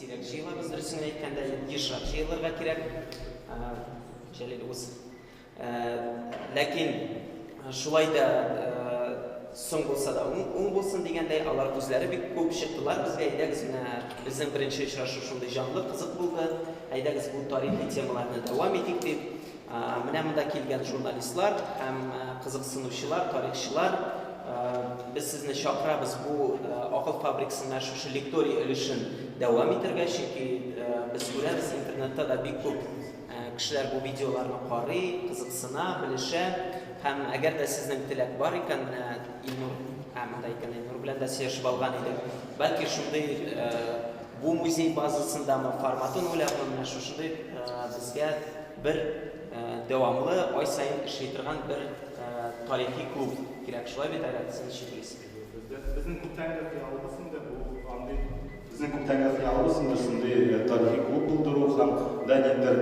Сирәк җыелабыз, дөресен генә әйткәндә, ешрак җыелырга кирәк. Җәлил уз. Ләкин шулай да соң булса да уң булсын дигәндәй, алар үзләре бик күп чыктылар безгә. Әйдәгез, менә безнең беренче очрашу шундый җанлы, кызык булды. Әйдәгез, бу тарихи темаларны дәвам итик дип. Менә монда килгән журналистлар һәм кызыксынучылар, тарихчылар, без сезне чакырабыз бу Акыл фабрикасына шушы лекторий өлешен дәвам итәргә, чөнки без күрәбез, интернетта да бик күп кешеләр бу видеоларны карый, кызыксына, белешә. Һәм әгәр дә сезнең теләк бар икән, менә Илнур, ә, монда икән, Илнур белән дә сөйләшеп алган идек. Бәлки шундый бу музей базасындамы, форматын уйлапмы, менә шушындый безгә бер дәвамлы, ай саен эшли торган бер тарихи клуб кирәк. Шулай бит, Айрат, син ничек уйлыйсың? Безнең күптәнге хыялыбыз инде бу андый Безнең күптәнге хыялыбыз инде шундый тарихи клуб булдыру һәм дә ниндидер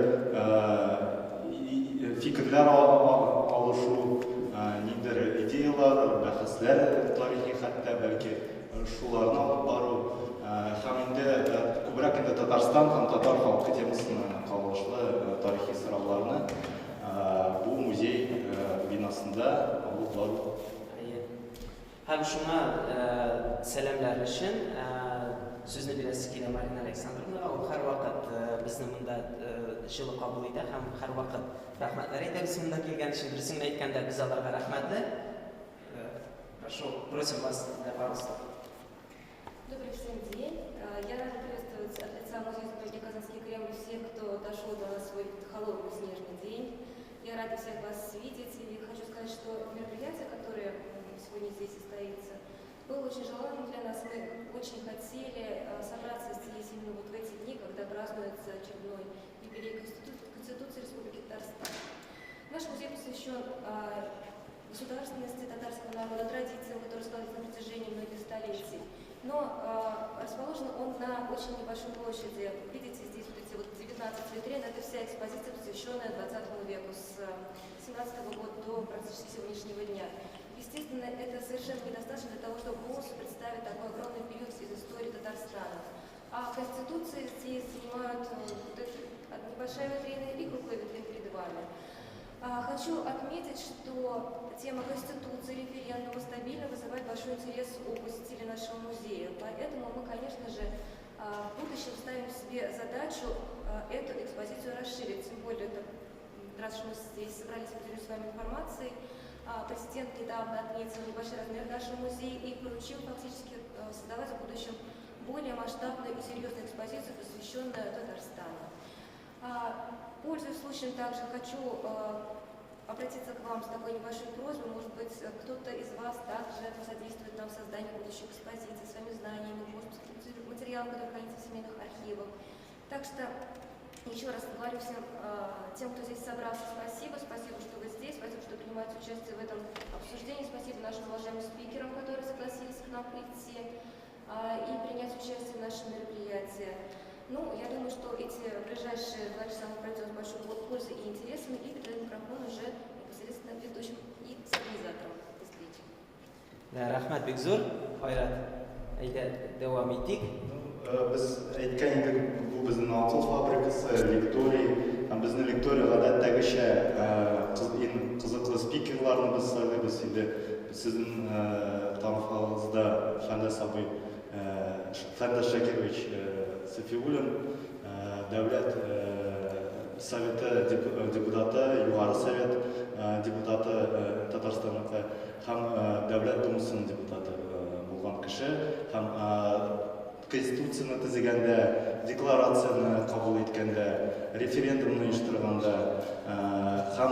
фикерләр алышу, ниндидер идеялар, бәхәсләр тарихи хәтта бәлки шуларны алып бару һәм инде күбрәк инде Татарстан һәм татар халкы темасына кагылышлы тарихи сорауларны бу музей бинасында алып бару. Әйе. Һәм шуңа сәламләр өчен сүзне бирәсе килә Марина Александровнага. Ул һәрвакыт безне монда җылы кабул итә һәм һәрвакыт рәхмәтләр әйтәбез монда килгән өчен. Дөресен генә әйткәндә, без аларга рәхмәтле. Прошу, просим вас для пару слов. Добрый всем день. Я рада приветствовать от лица музея-заповедника Казанский Кремль всех, кто дошел до нас в этот холодный снежный день. Я рада всех вас видеть и хочу сказать, что мероприятие, которое сегодня здесь состоится, было очень желанным для нас. Мы очень хотели собраться здесь именно вот в эти дни, когда празднуется очередной юбилей Конституции Республики Татарстан. Наш музей посвящен государственности татарского народа, традициям, которые складываются на протяжении многих столетий. Но расположен он на очень небольшой площади. Видите, здесь вот эти вот 19 витрин, это вся экспозиция, посвященная 20 веку, с 17 года до практически сегодняшнего дня. Естественно, это совершенно недостаточно для того, чтобы полностью представить такой огромный период из истории Татарстана. А Конституции здесь занимают вот эта небольшая витрина и круглая витрина перед вами. Хочу отметить, что тема Конституции, референдума стабильно вызывает большой интерес у посетителей нашего музея. Поэтому мы, конечно же, в будущем ставим себе задачу эту экспозицию расширить. Тем более, раз уж мы здесь собрались, поделюсь с вами информацией. Президент недавно отметил небольшой размер нашего музея и поручил фактически создавать в будущем более масштабную и серьезную экспозицию, посвященную Татарстану. Пользуясь случаем, также хочу обратиться к вам с такой небольшой просьбой. Может быть, кто-то из вас также содействует нам в создании будущих экспозиций, своими знаниями, может быть, каким-то материалом, который хранится в семейных архивах. Так что еще раз говорю всем тем, кто здесь собрался, спасибо. Спасибо, что вы здесь, спасибо, что принимаете участие в этом обсуждении. Спасибо нашим уважаемым спикерам, которые согласились к нам прийти и принять участие в нашем мероприятии. Я думаю, что эти ближайшие 2 часа мы пройдем с большой пользой и интересами, и передаем микрофон уже непосредственно ведущим и организаторам этой встречи. Да, рәхмәт бик зур, Айрат. Әйдә, дәвам итик. Без әйткән идек, бу безнең акыл фабрикасы, лекторий. Һәм безнең лекторий гадәттәгечә иң кызыклы спикерларны без сайлыйбыз инде. Сезнең тарафыгызда Фәндәс абый, Фәндәс Шакирович Сафиуллин, Дәүләт Советы депутаты, Югары Совет депутаты Татарстанныкы һәм Дәүләт Думасының депутаты булган кеше һәм Конституцияне төзегәндә, декларацияне кабул иткәндә, референдумны оештырганда һәм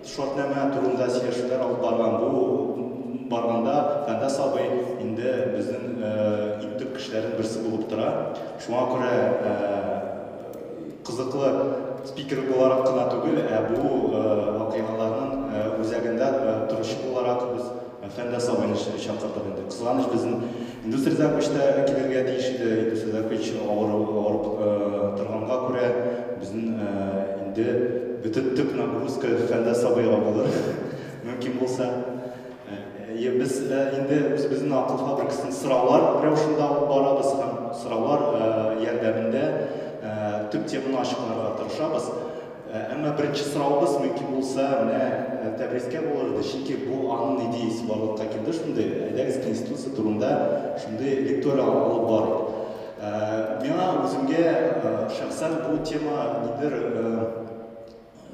шартнамә турында сөйләшүләр алып барган. Бу барганда Фәндәс абый инде безнең иң төп кешеләрнең берсе булып тора. Шуңа күрә кызыклы спикер буларак кына түгел, ә бу вакыйгаларның үзәгендә торучы буларак без Фәндәс абыйны чакырдык инде. Кызганыч, безнең Индус Ризакович та килергә тиеш иде. Индус Ризакович авырып торганга күрә, безнең инде бөтен төп нагрузка Фәндәс абыйга булыр, мөмкин булса. Без инде үзебезнең акыл фабрикасын сораулар рәвешендә алып барабыз һәм сораулар ярдәмендә төп теманы ачыкларга тырышабыз. Әмма беренче соравыбыз мөмкин булса, менә Тәбрискә булыр иде, чөнки бу аның идеясе барлыкка килде шундый, әйдәгез Конституция турында шундый лектория алып барыйк. Миңа үземгә шәхсән бу тема нидер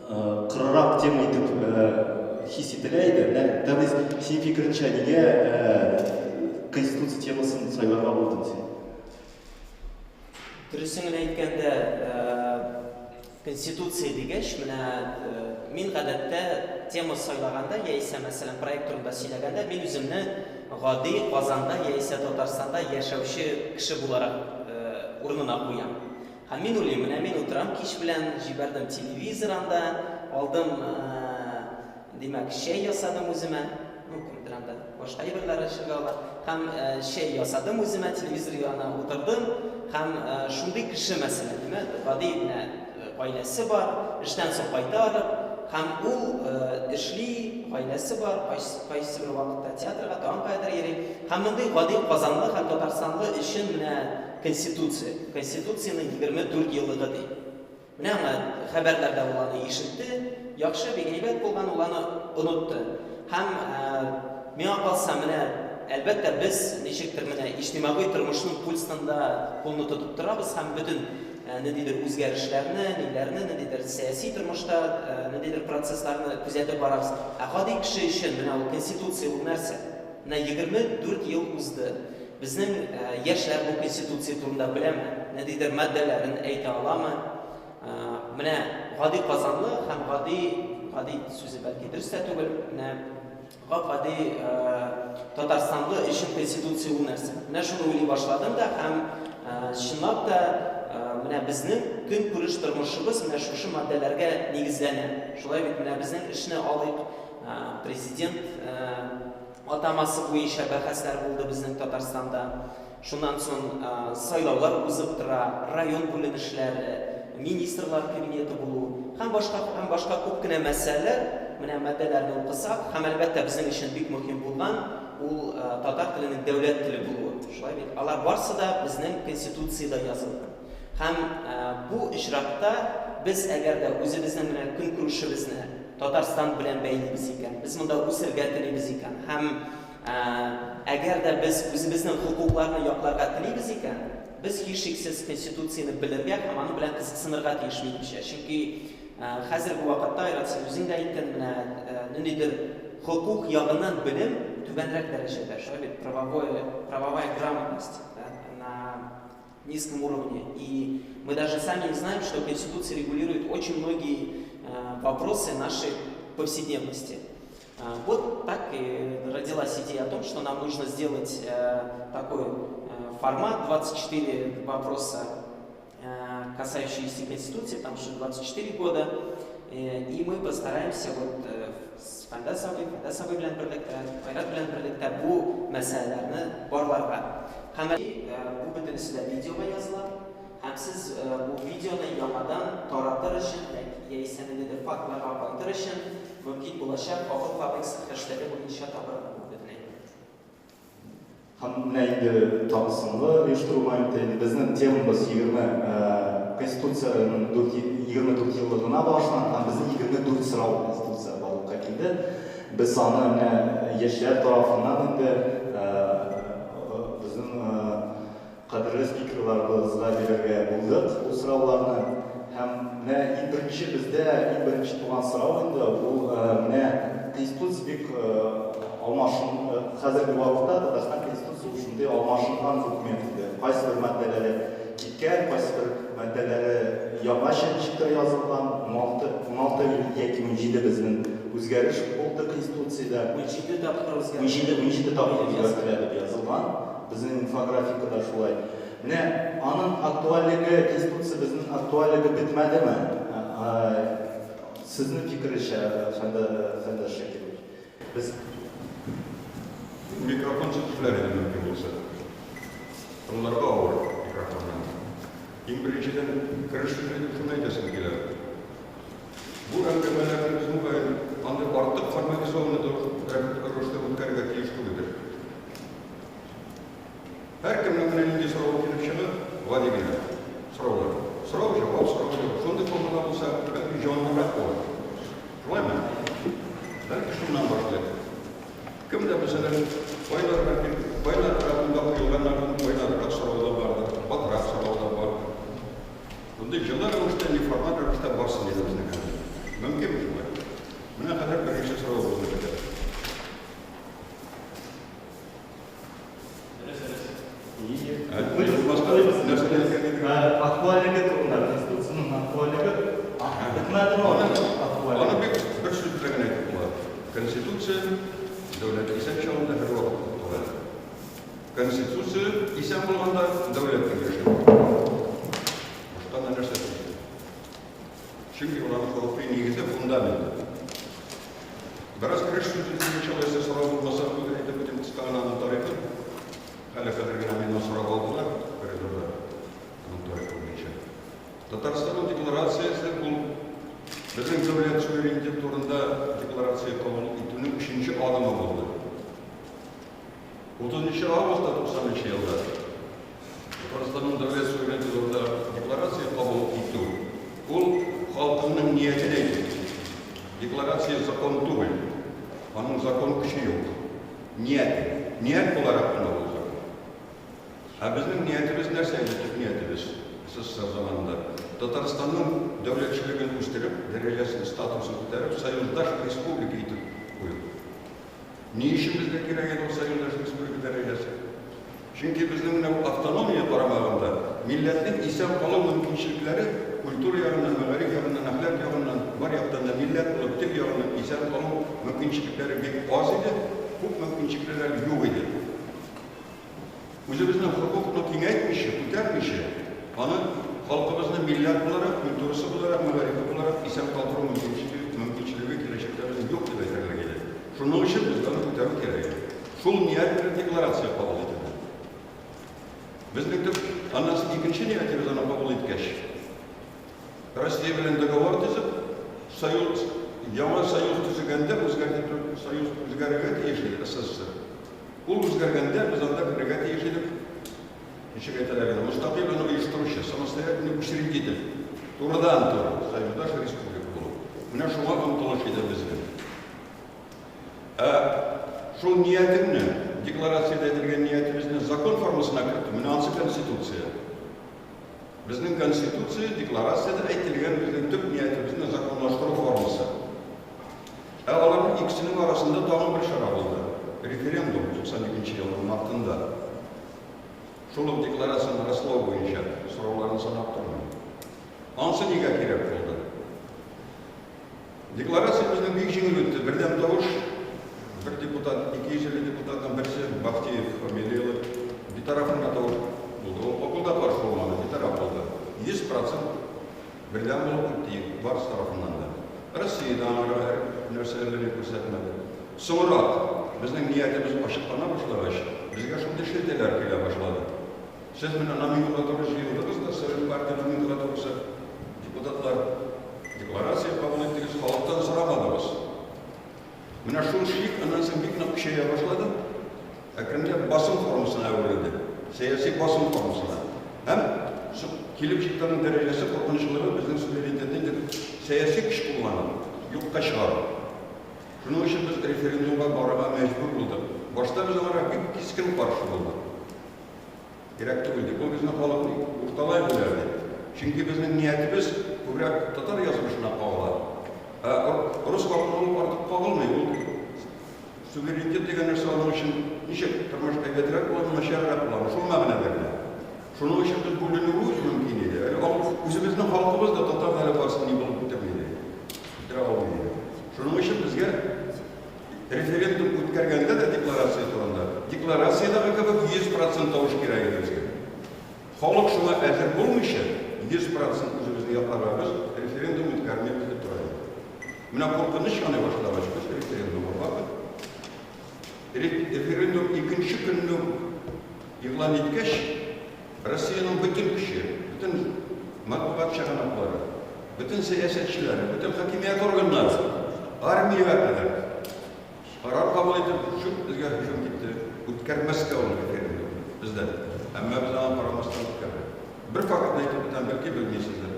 кырырак тема итеп хис ителә иде. Менә Тәбрис, синең фикереңчә, нигә Конституция темасын сайларга булдың син? Дөресен генә әйткәндә, Конституция дигәч, менә мин гадәттә тема сайлаганда яисә, мәсәлән, проект турында сөйләгәндә, мин үземне гади Казанда яисә Татарстанда яшәүче кеше буларак урынына куям. Һәм мин уйлыйм, менә мин утырам кич белән, җибәрдем телевизор анда, алдым, димәк, чәй ясадым үземә, ну, кемдер анда башка әйберләр эчәргә ала. Һәм чәй ясадым үземә, телевизор янына утырдым, һәм шундый кеше, мәсәлән, димәк, гади менә гаиләсе бар, эштән соң кайта арып, һәм ул эшли, гаиләсе бар, кайсы бер вакытта театрга, тагын каядыр йөри. Һәм мондый гади казанлы һәм татарстанлы өчен менә Конституция, Конституциянең 24 еллыгы ди. Менә аңа хәбәрләрдә ул аны ишетте, яхшы, бик әйбәт булган, ул аны онытты. Һәм миңа калса, менә, әлбәттә, без ничектер менә иҗтимагый тормышның пульсында кулны тотып торабыз һәм бөтен ниндидер үзгәрешләрне, ниләрне, ниндидер сәяси тормышта ниндидер процессларны күзәтеп барабыз. Ә гади кеше өчен менә ул Конституция ул нәрсә? Менә 24 ел узды. Безнең яшьләр бу Конституция турында беләме? Ниндидер маддәләрен әйтә аламы? Менә гади казанлы һәм гади, гади сүзе бәлки дөрес тә түгел, менә гап-гади татарстанлы өчен Конституция ул нәрсә? Менә шуны уйлый башладым да һәм чынлап та менә безнең көнкүреш тормышыбыз менә шушы маддәләргә нигезләнә. Шулай бит, менә безнең эшне алыйк, президент атамасы буенча бәхәсләр булды безнең Татарстанда. Шуннан соң сайлаулар узып тора, район бүленешләре, министрлар кабинеты булу һәм башка һәм башка күп кенә мәсьәләләр, менә маддәләрне укысак, һәм әлбәттә безнең өчен бик мөһим булган ул татар теленең дәүләт теле булуы. Шулай бит? Алар барсы да безнең Конституциядә язылган. Һәм бу очракта без әгәр дә үзебезнең менә көнкүрешебезне Татарстан белән бәйлибез икән, без монда үсергә телибез икән һәм әгәр дә без үзебезнең хокукларны якларга телибез икән, без һичшиксез Конституцияне белергә һәм аның белән кызыксынырга тиеш, минемчә. Чөнки хәзерге вакытта, Айрат, син үзең дә әйттең, менә ниндидер хокук ягыннан белем түбәнрәк дәрәҗәдә, шулай бит, правовое, правовая грамотность, да, на низком уровне. И мы даже сами не знаем, что Конституция регулирует очень многие вопросы нашей повседневности. Вот так и родилась идея о том, что нам нужно сделать такой формат 24 вопроса, касающиеся Конституции, потому что 24 года, и мы постараемся вот с Фәндәс абый белән берлектә, Айрат белән берлектә бу мәсьәләләрне барларга. Һәм бу бөтенесе дә видеога языла, һәм сез бу видеоны яңадан таратыр өчен, яисә ниндидер фактларга кайтыр өчен мөмкин булачак Акыл фабрикасы хэштеги буенча табырга бу бөтен әйберне. Һәм менә инде тагы соңгы оештыру моменты инде безнең темабыз 20 Конституциянең 24 еллыгына багышланган һәм безнең 24 сорау Конституция барлыкка килде. Без аны менә яшьләр тарафыннан инде безнең кадерле спикерларыбызга бирергә булдык ул сорауларны. Һәм менә иң беренче бездә иң беренче туган сорау инде ул менә Конституция бик алмашын хәзерге вакытта Татарстан Конституция ул шундый алмашынган документ инде. Кайсы бер маддәләре киткән, кайсы бер маддәләре яңача ничектер язылган, 16 16 яки 17 безнең үзгәреш булды Конституциядә. 17 тапкыр үзгәртелә. 17 тапкыр үзгәртелә дип язылган. Безнең инфографикада шулай. Менә аның актуальлеге, Конституция безнең актуальлеге бетмәдеме? Сезнең фикерегезчә, Фәндәс Шакирович, без Микрофон чыгышлар иде мөмкин булса. Тыңларга авыр микрофоннан. Иң беренчедән кереш сүз әйтеп шуны әйтәсем килә. Бу әңгәмәләрне без мөгаен аны артык формализованный рәвештә үткәрергә тиеш түгелдер. Һәркемнең менә нинди сорау килеп чыга, гади генә. Сораулар. Сорау, җавап, сорау, җавап. Шундый формада булса, бәлки җанлырак булыр. Шулаймы? Бәлки шуннан башлыйк. Кем дә, мәсәлән, кайлар бәлки, кайлар тарафында куелганнардан кайларырак сорау да бардыр, катырак сорау да бар. Шундый җылы рәвештә, неформаль рәвештә барсын иде безнең хәзер. Мөмкинме шулай? Менә хәзер беренче соравыбызны көтәбез. Актуальлеге турында, Конституциянең актуальлеге бетмәдеме аның актуальлеге? Аны бик бер сүз белән генә әйтеп була. Конституция дәүләт исән чагында һәрвакыт актуаль. Конституция исән булганда дәүләтнең яшәве. Башка да нәрсә түгел. Чөнки ул аның хокукый нигезе, фундаменты. Бераз кереш сүзе дигәнчә, алайса сорау булмаса, бүген әйтеп үтим кыска гына аның тарихын. Әле хәзер генә миннән сорап алдылар коридорда аның тарихы буенча. Татарстанның декларациясе ул безнең дәүләт суверенитет турында декларация кабул итүнең өченче адымы булды. 30 августта 90 елда Татарстанның дәүләт суверенитеты турында декларация кабул итү, ул халкының ниятен әйтү. Декларация закон түгел, аның закон көче юк. Ният, ният буларак кына ул закон. Ә безнең ниятебез нәрсә иде, төп ниятебез СССР заманында? Татарстанның дәүләтчелеген үстереп, дәрәҗәсен, статусын күтәреп, союздаш республика итеп кую. Ни өчен безгә кирәк иде ул союздаш республика дәрәҗәсе? Чөнки безнең менә бу автономия карамагында милләтнең исән калу мөмкинчелекләре культура ягыннан, мәгариф ягыннан, әхлак ягыннан, бар яктан да милләт булып, тел ягыннан исән калу мөмкинчелекләре бик аз иде, күп мөмкинчекләр юк иде. Үзебезнең хокукны киңәйтмичә, күтәрмичә, аны халкыбызны милләт буларак, культурасы буларак, мәгарифе буларак исән калдыру мөмкинчелеге, мөмкинчелеге киләчәктә безнең юк дип әйтерлек иде. Шуның өчен безгә аны күтәрү кирәк иде. Шул ният белән декларация кабул ителде. Безнең төп, аннан соң икенче ниятебез аны кабул иткәч, Россия белән договор төзеп, союз, яңа союз төзегәндә үзгәртеп союз үзгәрергә тиеш иде СССР. Ул үзгәргәндә без анда керергә тиеш идек. Ничек әйтәләр инде, мөстәкыйль аны оештыручы, самостоятельный учредитель, турыдан-туры союздаш республика булу. Менә шуңа омтылыш иде безнең. Ә шул ниятеңне, декларациядә әйтелгән ниятебезне закон формасына кертү, менә ансы Конституция. Безнең Конституция, декларациядә әйтелгән безнең төп ниятебезне законлаштыру формасы. Ә аларның икесенең арасында тагын бер чара булды, референдум 92 нче елның мартында. Шул ук декларацияне раслау буенча сорауларны санап тормыйм. Ансы нигә кирәк булды? Декларация безнең бик җиңел үтте. Бердәм тавыш, бер депутат, 250 депутатның берсе, Бахтиев фамилияле, битараф кына тавыш булды. Ул, ул да каршы булмады, битараф булды. 100 процент Бердәм булып үтте, барысы тарафыннан да. Россия дә аңарга һәр нәрсә әллә ни күрсәтмәде. Соңрак, безнең ниятебез ачыклана башлагач, безгә шундый шелтәләр килә башлады. Сез менә номенклатура җыелдыгыз да, совет партия номенклатурасы, депутатлар, декларация кабул иттегез, халыктан сорамадыгыз. Менә шул шик аннан соң бик нык көчәя башлады. Әкренләп басым формасына әверелде. Сәяси басым формасына. Һәм килеп чыкты аның дәрәҗәсе, куркынычлыгы безнең суверенитетны инде сәяси көч кулланып, юкка чыгару. Шуның өчен без референдумга барырга мәҗбүр булдык. Башта без аңарга бик кискен каршы булдык. Кирәк түгел дип. Ул безнең халыкны урталай бүләр дип. Чөнки безнең ниятебез күбрәк татар язмышына кагыла. Ә рус халкына ул артык кагылмый. Ул суверенитет дигән нәрсә аның өчен ничек тормыш әйбәтрәк буламы, начаррак буламы, шул мәгънәдә генә. Шуның өчен без бүленүебез мөмкин иде. Әле үзебезнең халкыбыз да татар да әле барысын ни булып бетерми иде. Бетерә алмый иде. Шуның өчен безгә Референдум үткәргәндә дә декларация турында, декларациядәге кебек 100 процент тавыш кирәк иде безгә. Халык шуңа әзер булмыйча, 100 процент үзебезне якларга без референдум үткәрмибез дип тора идек. Менә куркыныч яный башлагач, без референдумга бардык. Референдум икенче көнне үк игълан иткәч, Россиянең бөтен көче, бөтен матбугат чыганаклары, бөтен сәясәтчеләре, бөтен хакимият органнары, армиягә кадәр карар кабул итеп, чүп безгә һөҗүм китте, үткәрмәскә ул референдумны бездән. Әмма без аңа карамастан үткәрдек. Бер фактны әйтеп үтәм, бәлки белмисездер.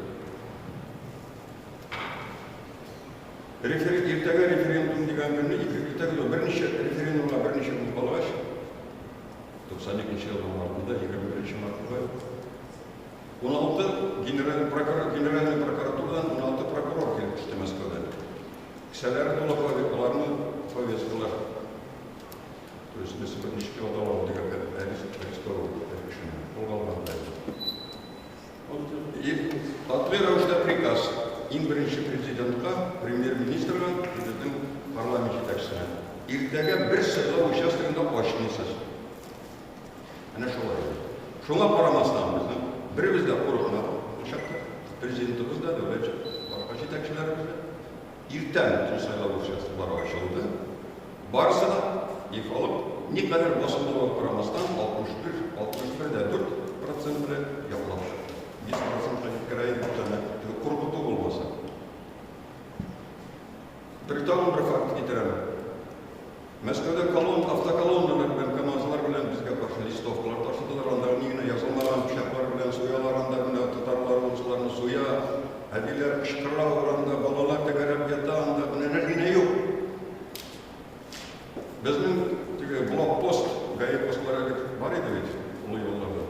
Иртәгә референдум дигән көнне, иртәгә берничә референдумга берничә көн калгач, 92 елның мартында, 21 мартында 16 генеральный прокуратурадан 16 прокурор килеп төште Мәскәүдән. Кесәләре тулы аларны повесткалар. То есть без берничә елда дигән арестовывали кешене, кулга алганнар. И атлы рәвештә приказ иң беренче президентка, премьер-министрга, безнең парламент җитәкчесенә. Иртәгә бер сайлау участогында ачмыйсыз. Әнә шулай. Шуңа карамастан безнең беребез дә курыкмады ул чакта. Президентыбыз да, дәүләт башка җитәкчеләребез дә. Иртән бөтен сайлау участоклары ачылды. Барысы да и халык никадәр басым булуга карамастан 61,4% белән яклап чыкты. 100%ка җиткерә иде бүтәне куркыту булмаса. Бер тагын бер факт китерәм. Мәскәүдә автоколонналар белән, КАМАЗлар белән безгә каршы листовкалар ташыдылар. Анда ни генә язылмаган, пычаклар белән суялар, анда менә татарлар, урысларны суя, әбиләр кычкыра урамда, балалар тәгәрәп ята, анда менә нәрсә генә юк. Безнең теге блокпост, ГАИ постлары элек бар иде бит, олы юлларда.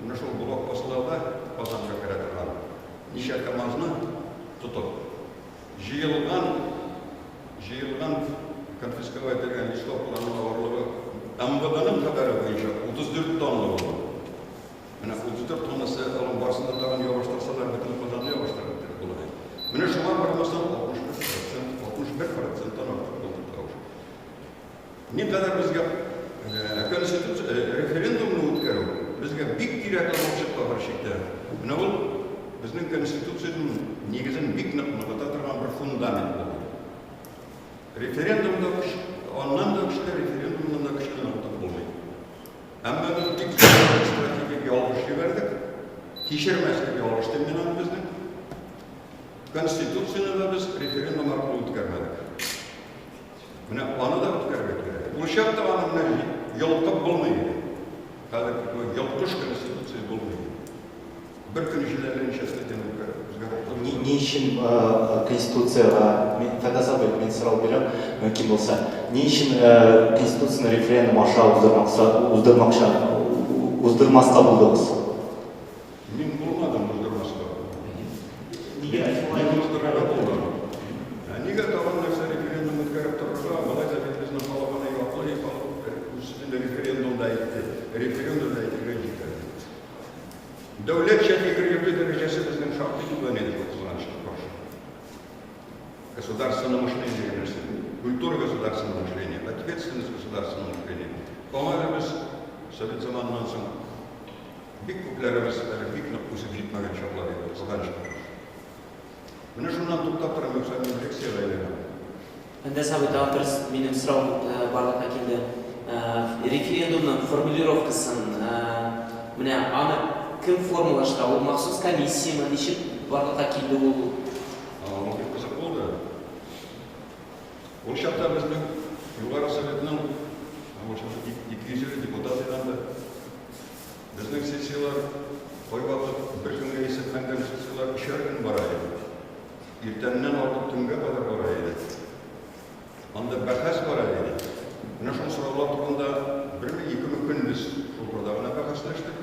Менә шул блокпостларда Казанга керә торган ничә КАМАЗны тотып, җыелган конфисковать ителгән листовкаларның авырлыгы МВДның хәбәре буенча 34 тонна булды. Менә 34 тоннасы алың барысын да тагын ябыштырсалар, бөтен Казанны ябыштырып бетереп була. Менә шуңа карамастан 61%-тан артык булды тавыш. Никадәр безгә конституция референдумны үткәрү безгә бик кирәкле булып чыкты ахыр чиктә. Менә ул безнең конституциянең нигезен бик нык ныгыта торган бер фундамент булды. Референдумда аннан да көчле, референдумнан да көчле ныгытып булмый. Әмма без бик стратегик ялгыш җибәрдек. Кичермәслек ялгыш дим мин аны безнең. Конституцияне дә без референдум аркылы үткәрмәдек. Менә аны да үткәрергә кирәк. Ул чакта аны менә йолкып булмый иде. Хәзер йолкыш конституция булмый иде. Бер көн эчендә берничә статьяны үзгәртеп. Ни өчен конституцияга, Фәндәс абый, мин сорау бирәм, мөмкин булса. Ни өчен конституцияне референдум аша уздырмаска булдыгыз? Мин булмадым уздырмаска. Мин уздырырга булдым. Нигә тагын нәрсә референдум үткәреп торырга? Болай да бит безнең халык аны яклый, халык үз сүзен референдумда әйтте. Референдумда әйтергә җитә. Дәүләтчә фикер йөртү дәрәҗәсе безнең шактый түбән иде шул кызганычка каршы. Государственное мышление дигән нәрсә. Культура государственного мышления, ответственность государственного мышления. Аңа әле без совет заманыннан соң бик күпләребез әле бик нык үсеп җитмәгән чаклар иде, кызганычка каршы. Менә шуннан туктап торам, юкса мин лекциягә әйләнәм. Фәндәс абый, тагын бер минем сорау барлыкка килде. Референдумның формулировкасын, менә аны кем формалаштыра? Ул махсус комиссияме? Ничек барлыкка килде ул? Ул бик кызык булды. Ул чакта безнең Югары Советның, ул чакта 250 депутат иде анда. Безнең сессияләр кайвакыт бер көнгә исәпләнгән сессияләр өчәр көн бара иде. Иртәннән алып төнгә кадәр бара иде. Анда бәхәс бара иде. Менә шул сораулар турында берме, икеме көн без шул турыда гына бәхәсләштек.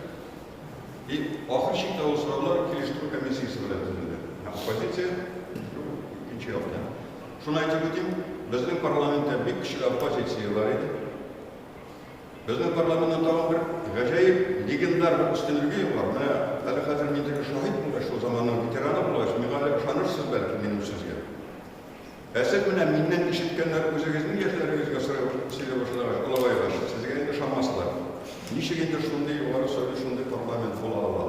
И ахыр чиктә ул сораулар килештерү комиссиясе белән төзелде. Оппозиция икенче яктан. Шуны әйтеп үтим, безнең парламентта бик көчле оппозиция бар иде. Безнең парламентның тагын бер гаҗәеп легендар бер өстенлеге бар. Менә әле хәзер мин теге шаһит булгач, шул заманның ветераны булгач, миңа әле ышанырсыз бәлки минем сүзгә. Ә сез менә миннән ишеткәннәр үзегезнең яшьләрегезгә сөйли башлагач, олыгайгач, сезгә инде ышанмаслар. Ничек инде шундый югары совет, шундый парламент була ала?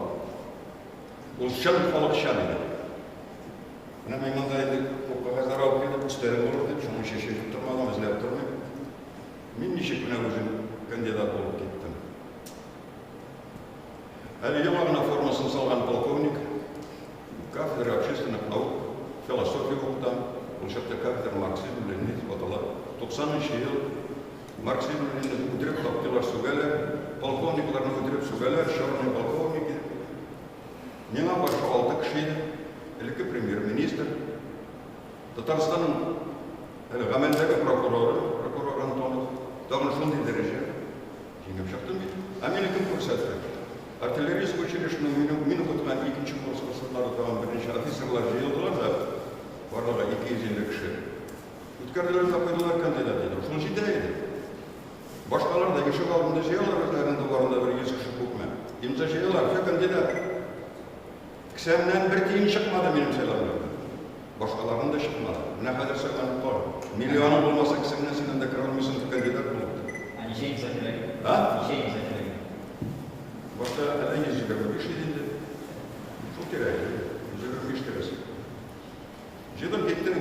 Ул чын халыкчан иде. Менә мин монда инде күп кәгазьләр алып килдем, өстәлем булыр дип, шуның өчен чәчеп тормадым, эзләп тормыйм. Мин ничек менә үзем кандидат булып киттем. Әле яңа гына формасын салган полковник, кафедра общественных наук, философия укытам, ул чакта кафедра марксизм, ленинизм атала. 90 ел марксизм, ленинизм үтереп таптылар, сүгәләр, полковникларны үтереп сүгәләр, черный полковники. Миңа каршы 6 кеше иде. Элекке премьер-министр, Татарстанның әле гамәлдәге прокуроры, прокурор Антонов, тагын шундый дәрәҗә җиңеп чыктым бит. Ә мине кем күрсәтте? Артиллерийский училищеның мин укыткан икенче курс курсантлары тагын берничә офицерлар җыелдылар да, барлыгы 250 кеше. Үткәрделәр дә куйдылар кандидат иде. Шул җитә иде. Башкалар да ишек алдында җыялар үзләренең дворында бер 100 кеше күпме. Имза җыялар, все кандидат. Кесәмнән бер тиен чыкмады минем сайлауларда. Башкаларның да чыкмады. Менә хәзер сайланып кар. Миллионың булмаса кесәңнән син анда керә алмыйсың кандидат булып. Ә ничә имза кирәк? А? Ничә имза кирәк? Башта әллә 125 иде инде. Шул кирәк иде. 125 тирәсе. Җыйдым киттем.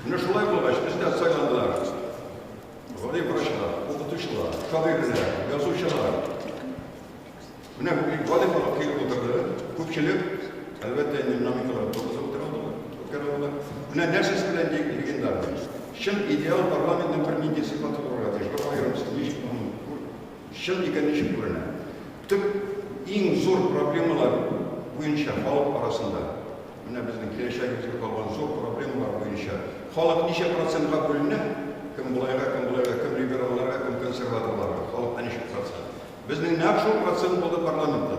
Менә шулай булгач, бездә сайландылар. Гади врачлар, укытучылар, шагыйрьләр, язучылар. Менә гади халык килеп утырды. Күпчелек, әлбәттә, инде номиналар тугызы үткәрә алдылар. Менә нәрсәсе белән легендар. Чын идеал парламентның бер нинди сыйфаты булырга тиеш. Бер аерымсыз ничек аның чын икән ничек күренә. Төп иң зур проблемалар буенча халык арасында, менә безнең киләчәгебезгә калган зур проблемалар буенча халык ничә процентка бүленә? Кем булайга, кем булайга, кем либералларга, кем консерваторларга. Халыкта ничә процент? Безнең нәкъ шул процент булды парламентта.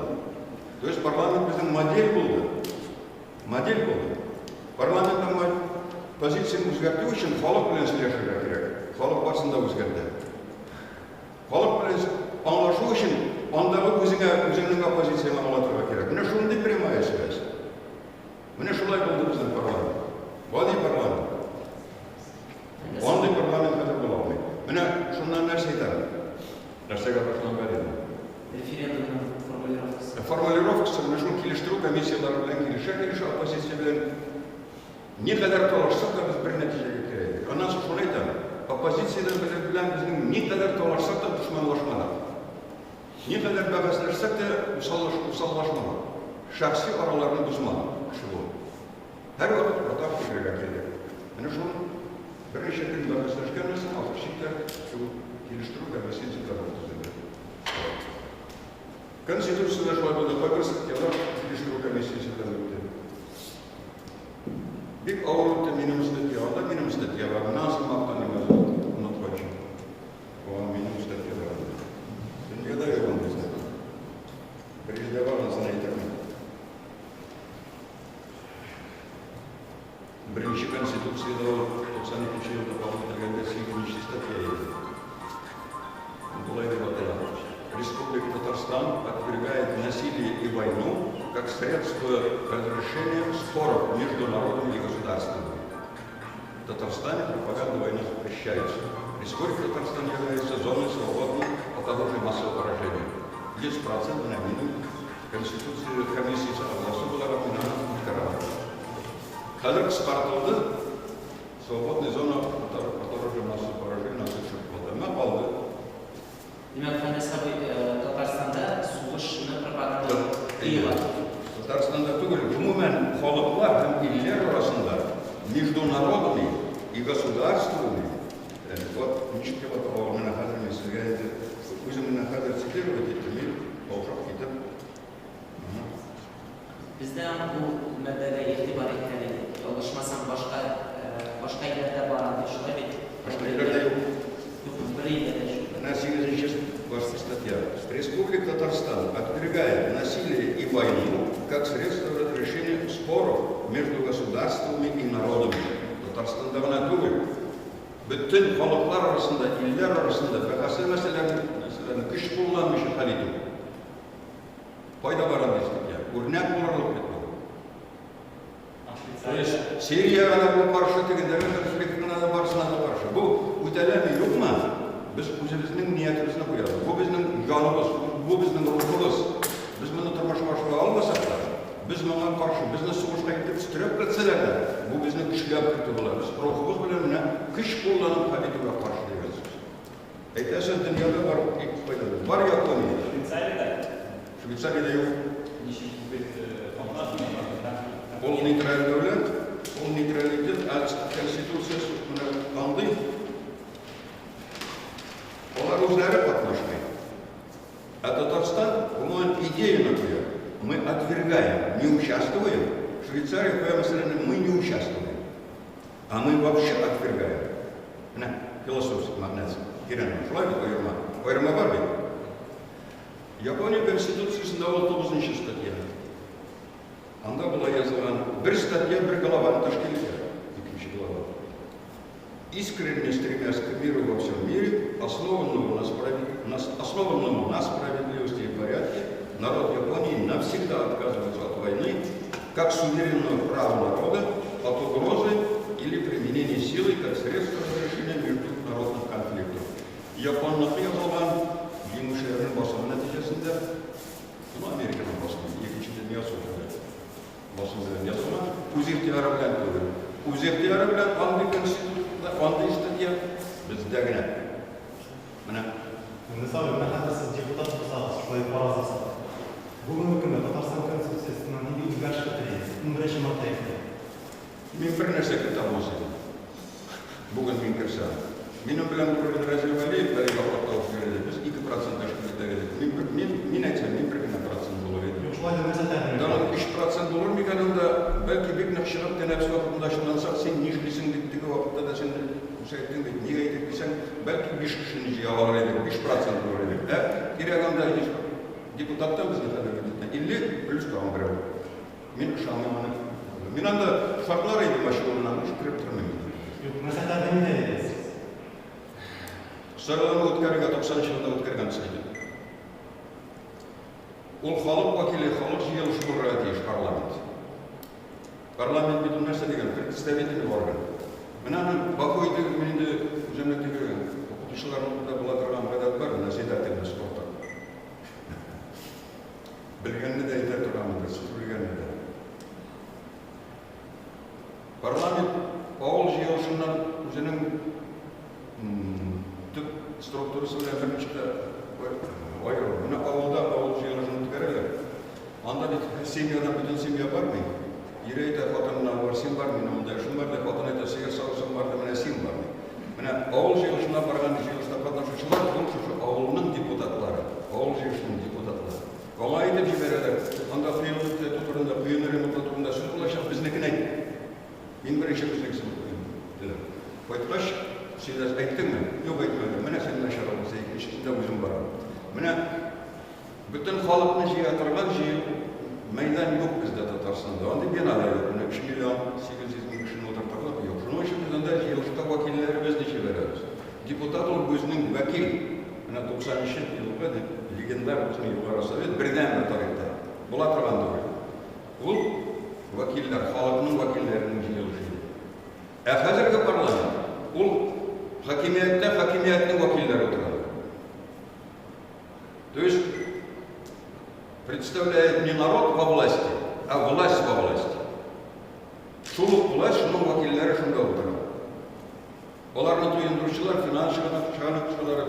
То есть парламент безнең модель булды. Модель булды. Парламентның позицияен үзгәртү өчен халык белән сөйләшергә кирәк. Халык барысын да үзгәртә. Халык белән аңлашу өчен андагы үзеңә, үзеңнең оппозицияңә аңлатырга кирәк. Менә шундый прямая связь. Менә шулай булды безнең парламент. Гади парламент. Андый парламент хәзер була алмый. Менә шуннан нәрсә әйтәм? Нәрсәгә башланган иде? Референдумның формулировкасы. Формулировкасы менә шул килештерү комиссияләре белән килешә-килешә оппозиция белән никадәр талашсак та без бер нәтиҗәгә килә идек. Аннан соң шуны әйтәм, оппозициядән белән безнең никадәр талашсак та дошманлашмадык. Никадәр бәхәсләшсәк тә усаллашмадык. Шәхси араларны бозмадык кеше булып. Һәрвакыт уртак фикергә килдек. Менә шул берничә көн бәхәсләшкәннән соң ахыр чиктә шул килештерү комиссиясе төзелде. Конституцияда шулай булды, кайбер статьялар килештерү комиссиясе белән үтте. Бик авыр үтте минем статья, анда минем статья бар. Менә соң мактаным онытканчы. Ул минем статья бар. Дөньяда юк андый статья. Бер җирдә бар, анысын әйтермен. Беренче конституцияда ул 92 елда кабул ителгәндә 8 статья иде. Болай дип атала. Республика Татарстан отвергает насилие и войну как средство разрешения споров между народами и государствами. В Татарстане пропаганда войны запрещается. Республика Татарстан является зоной, свободной от оружия массового поражения. 100% на минимум Конституция комиссиясе әгъзасы буларак мин аны үткәрә алдым. Хәзер кыскартылды. Свободная зона от оружия массового поражения нас төшеп калды. Әмма калды. Димәк, Фәнис абый, Татарстанда сугышны пропаганда тыела. Татарстанда түгел, гомумән халыклар һәм илләр арасында между народами и государствами, вот ничек дип атала, менә хәзер мин сезгә инде үзем менә хәзер цитировать иттем, мин каушап китеп. Бездә бу маддәгә игътибар иткән идек. Ялгышмасам, башка илләрдә бар андый, шулай бит? Башка илләрдә юк. Юк, бер илдә дә юк. На 8 башта статья. Республика Татарстан отвергает насилие и войну как средство разрешения споров между государствами и народами. Татарстанда гына түгел, бөтен халыклар арасында, илләр арасында бәхәсле мәсьәләләрне көч кулланмыйча хәл итү. Кайда бар андый статья? Үрнәк булырлык бит бу. А То есть Швейцария? Сириягә дә бу каршы, тегендәге конфликтына да барысына да каршы. Бу үтәләме, юкмы? Без үзебезнең ниятебезне куябыз. Бу безнең җаныбыз, бу безнең рухыбыз. Без моны тормышка ашыра алмасак та, без моңа каршы, безне сугышка илтеп өстерәп кертсәләр дә, бу безне көчләп кертү була. Без рухыбыз белән менә көч кулланып хәл итүгә каршы дигән сүз. Әйтәсең, дөньяда бар кайда? Бар Япония. Швейцариядә? Швейцариядә юк. Ничек бит Ул нейтраль дәүләт, ул нейтралитет, ә конституциясе менә андый. Алар үзләре катнашмый. Ә Татарстан, гомумән, идеяны куя. Мы отвергаем отвергаем, не участвуем. Швейцария, мәсәлән, мы не участвуем. А мы вообще отвергаем. Менә философик мәгънәсе. Тирән. Шулай бит аерма. Аерма бар бит. Япония Конституциясендә ул 9 статья. Анда була язылган бер статья бер главаны тәшкил итә. Икенче глава. Искренне стремясь к миру во всем мире, основанному на справедливости и порядке, народ Японии навсегда отказывается от войны, как суверенного права народа, от угрозы или применения силы как средства разрешения международных конфликтов. Японныкы язылган җиңүчеләрнең басымы нәтиҗәсендә, ну, Американың басымы, Икенче дөнья сугышы басымы белән язылган, үз ихтыяры белән түгел. Үз ихтыяры белән андый конституцияда, андый статья бездә генә. Менә. Мисал, менә хәзер сез депутат булсагыз, шулай фараз ясап. Бүгенге көндә Татарстан Конституциясенә нинди үзгәреш кертер? 11 маддә әйтте. Мин бер нәрсә кертә алмас идем. Бүген мин керсәм. Минем белән бүген Разил Вәлиев бер яклап тавыш бирде. Без 2% тәшкил итәр идек. Мин әйтсәм, мин бер генә процент булыр идем. Юк, шулай да нәрсә тәкъдим итә? Тагын 3% булыр микән анда? Бәлки бик нык чыгып тәнәфес вакытында ачулансак, син нишлисең дип теге вакытта да син әйттең бит, нигә әйтеп дисәң, бәлки 5 кешене җыя алыр идек, 5% булыр идек. Ә кирәк анда 100 депутаттан безне хәзер бит 50 плюс тагын берәү. Мин ышанмыйм аны. Мин анда шартлар идем ачуыннан, кереп тормыйм. Юк, нәрсә тәкъдим итә идегез? Сайлауны үткәрергә 90 елда үткәргән иде. Ул халык вәкиле, халык җыелышы булырга тиеш парламент. Парламент бит ул нәрсә дигән? Представительный орган. Менә аның Баку итеге мин инде үземнең теге укытучыларның да була торган гадәт бар, назидательный спорта. Белгәнне дә әйтә торганмын, сез белгәнне дә. Парламент авыл җыелышыннан үзенең төп структурасы белән берничә дә аерыла. Менә авылда авыл җыелышын үткәрәләр. Анда бит семьядан бөтен семья бармый. Ире әйтә, хатынына бар, син бар, минем монда эшем бар, ди, хатын әйтә, сыер савысым бар, ди, менә син бар, ди. Менә авыл җыелышына барган җыелышта катнашучылар ул шушы авылның депутатлары, авыл җыелышының депутатлары. Аңа әйтеп җибәрәләр, анда коены төзәтү турында, коены ремонтлау турында сүз булачак, безнекен әйт. Мин беренче безнекесен укыйм, диләр. Кайткач, син әйттеңме? Юк, әйтмәдем. Менә син начар булса, икенчесендә үзем барам. Менә бөтен халыкны җыя торган җыю мәйдан юк бездә Татарстанда. Андый бина да юк. Менә 3 миллион 800 мең кешене утыртырлык юк. Шуның өчен без анда җыелышка вәкилләребезне җибәрәбез. Депутат ул үзенең вәкил. Менә 90 елгы легендар безнең Югары Совет бердәнбер тарихта була торган түгел. Ул вәкилләр, халыкның вәкилләренең җыелышы иде. Ә хәзерге парламент ул хакимияттә хакимиятнең вәкилләре утыра. То есть представляет не народ во власти, а власть во власти. Шул ук власть, шуның вәкилләре шунда утыра. Аларны туендыручылар, финанс чыганакчылары,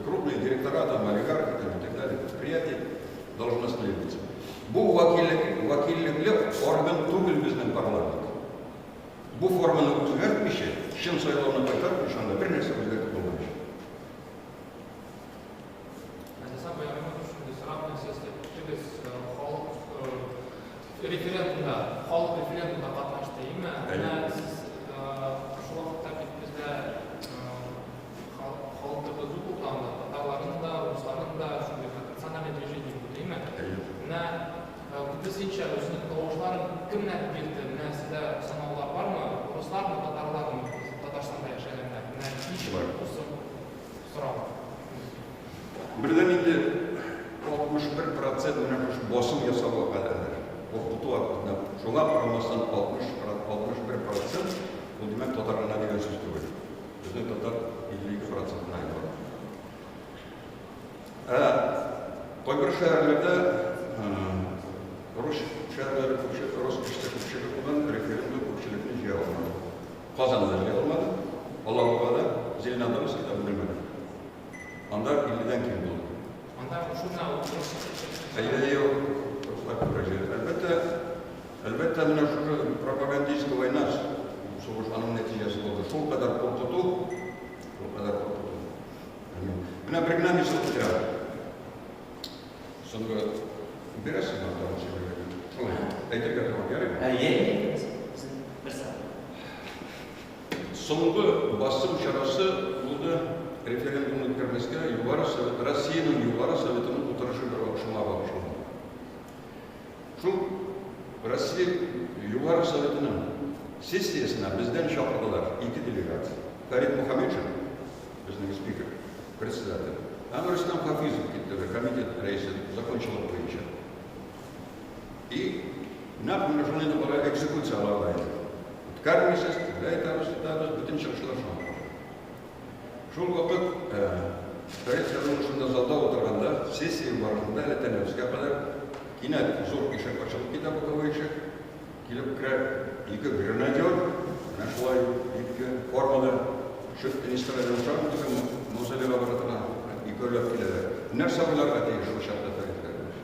крупные директора, там, олигархи, там, и так далее, предприятий, должностные лица. Бу вәкиллекле орган түгел безнең парламент. Бу форманы үзгәртмичә, чын сайлауны кайтармыйча, анда бер нәрсә үзгәртеп булмаячак. Референдумда, халык референдумда катнашты, әйеме? Менә сез шул вакытта бит бездә халык зур тупланды, татарларның да, русларның да шундый национальный движение булды, әйеме? Менә күбесенчә үзенең тавышларын кемнәр бирде? Менә сездә санаулар бармы? Руслармы, татарлармы? Татарстанда яшәгәннәр. Менә ничек сорау. Бердән инде 61% менә шушы басым ясауга кадәр. Куркыту вакытында шуңа карамастан 61% ул димәк татар гына дигән сүз түгел. Безнең татар 52% бар. Ә кайбер шәһәрләрдә рус шәһәрләре күпчелек, рус кешеләр күпчелек булган референдум күпчелекне җыя алмады. Казанда җыя алмады, Алабугада, Зеленодольскида белмәде. Анда 50-дән ким булды. Анда шунда Әйе, руслар күбрәк җыйды. Әлбәттә, әлбәттә, менә шушы пропагандистская война, сугыш аның нәтиҗәсе булды. Шул кадәр куркыту, шул кадәр куркыту. Менә бер генә мисал китерәм. Соңгы бирәсезме тагын сөйләргә? Әйтергә торган, ярыймы? Әйе, бер сәгать. Соңгы басым чарасы булды референдум үткәрмәскә Югары Совет, Россиянең Югары Советының утырышы бер шуңа багышланды. Шул Россия Югары Советының сессиясенә бездән чакырдылар ике делегат. Фәрит Мөхәммәтшин, безнең спикер, председатель. Һәм Рөстәм Хафизов китте, комитет рәисе, закончылык буенча. И нәкъ менә шуны инде алар экзекуцияларга инде. Үткәрмисез, тегеләй итәбез, итәбез, бөтен чыгышлар шуңа. Шул вакыт Фәрит Хәбиров шунда залда утырганда, сессия барышында әле тәнәфескә кадәр кинәт зур ишек ачылып китә, боковой ишек. Килеп керә ике гренадер, менә шулай ике формада, шеф-министр әле ошамый теге мавзолейга бара торган, икәүләп киләләр. Нәрсә уйларга тиеш шул чакта Фәрит Хәбирович?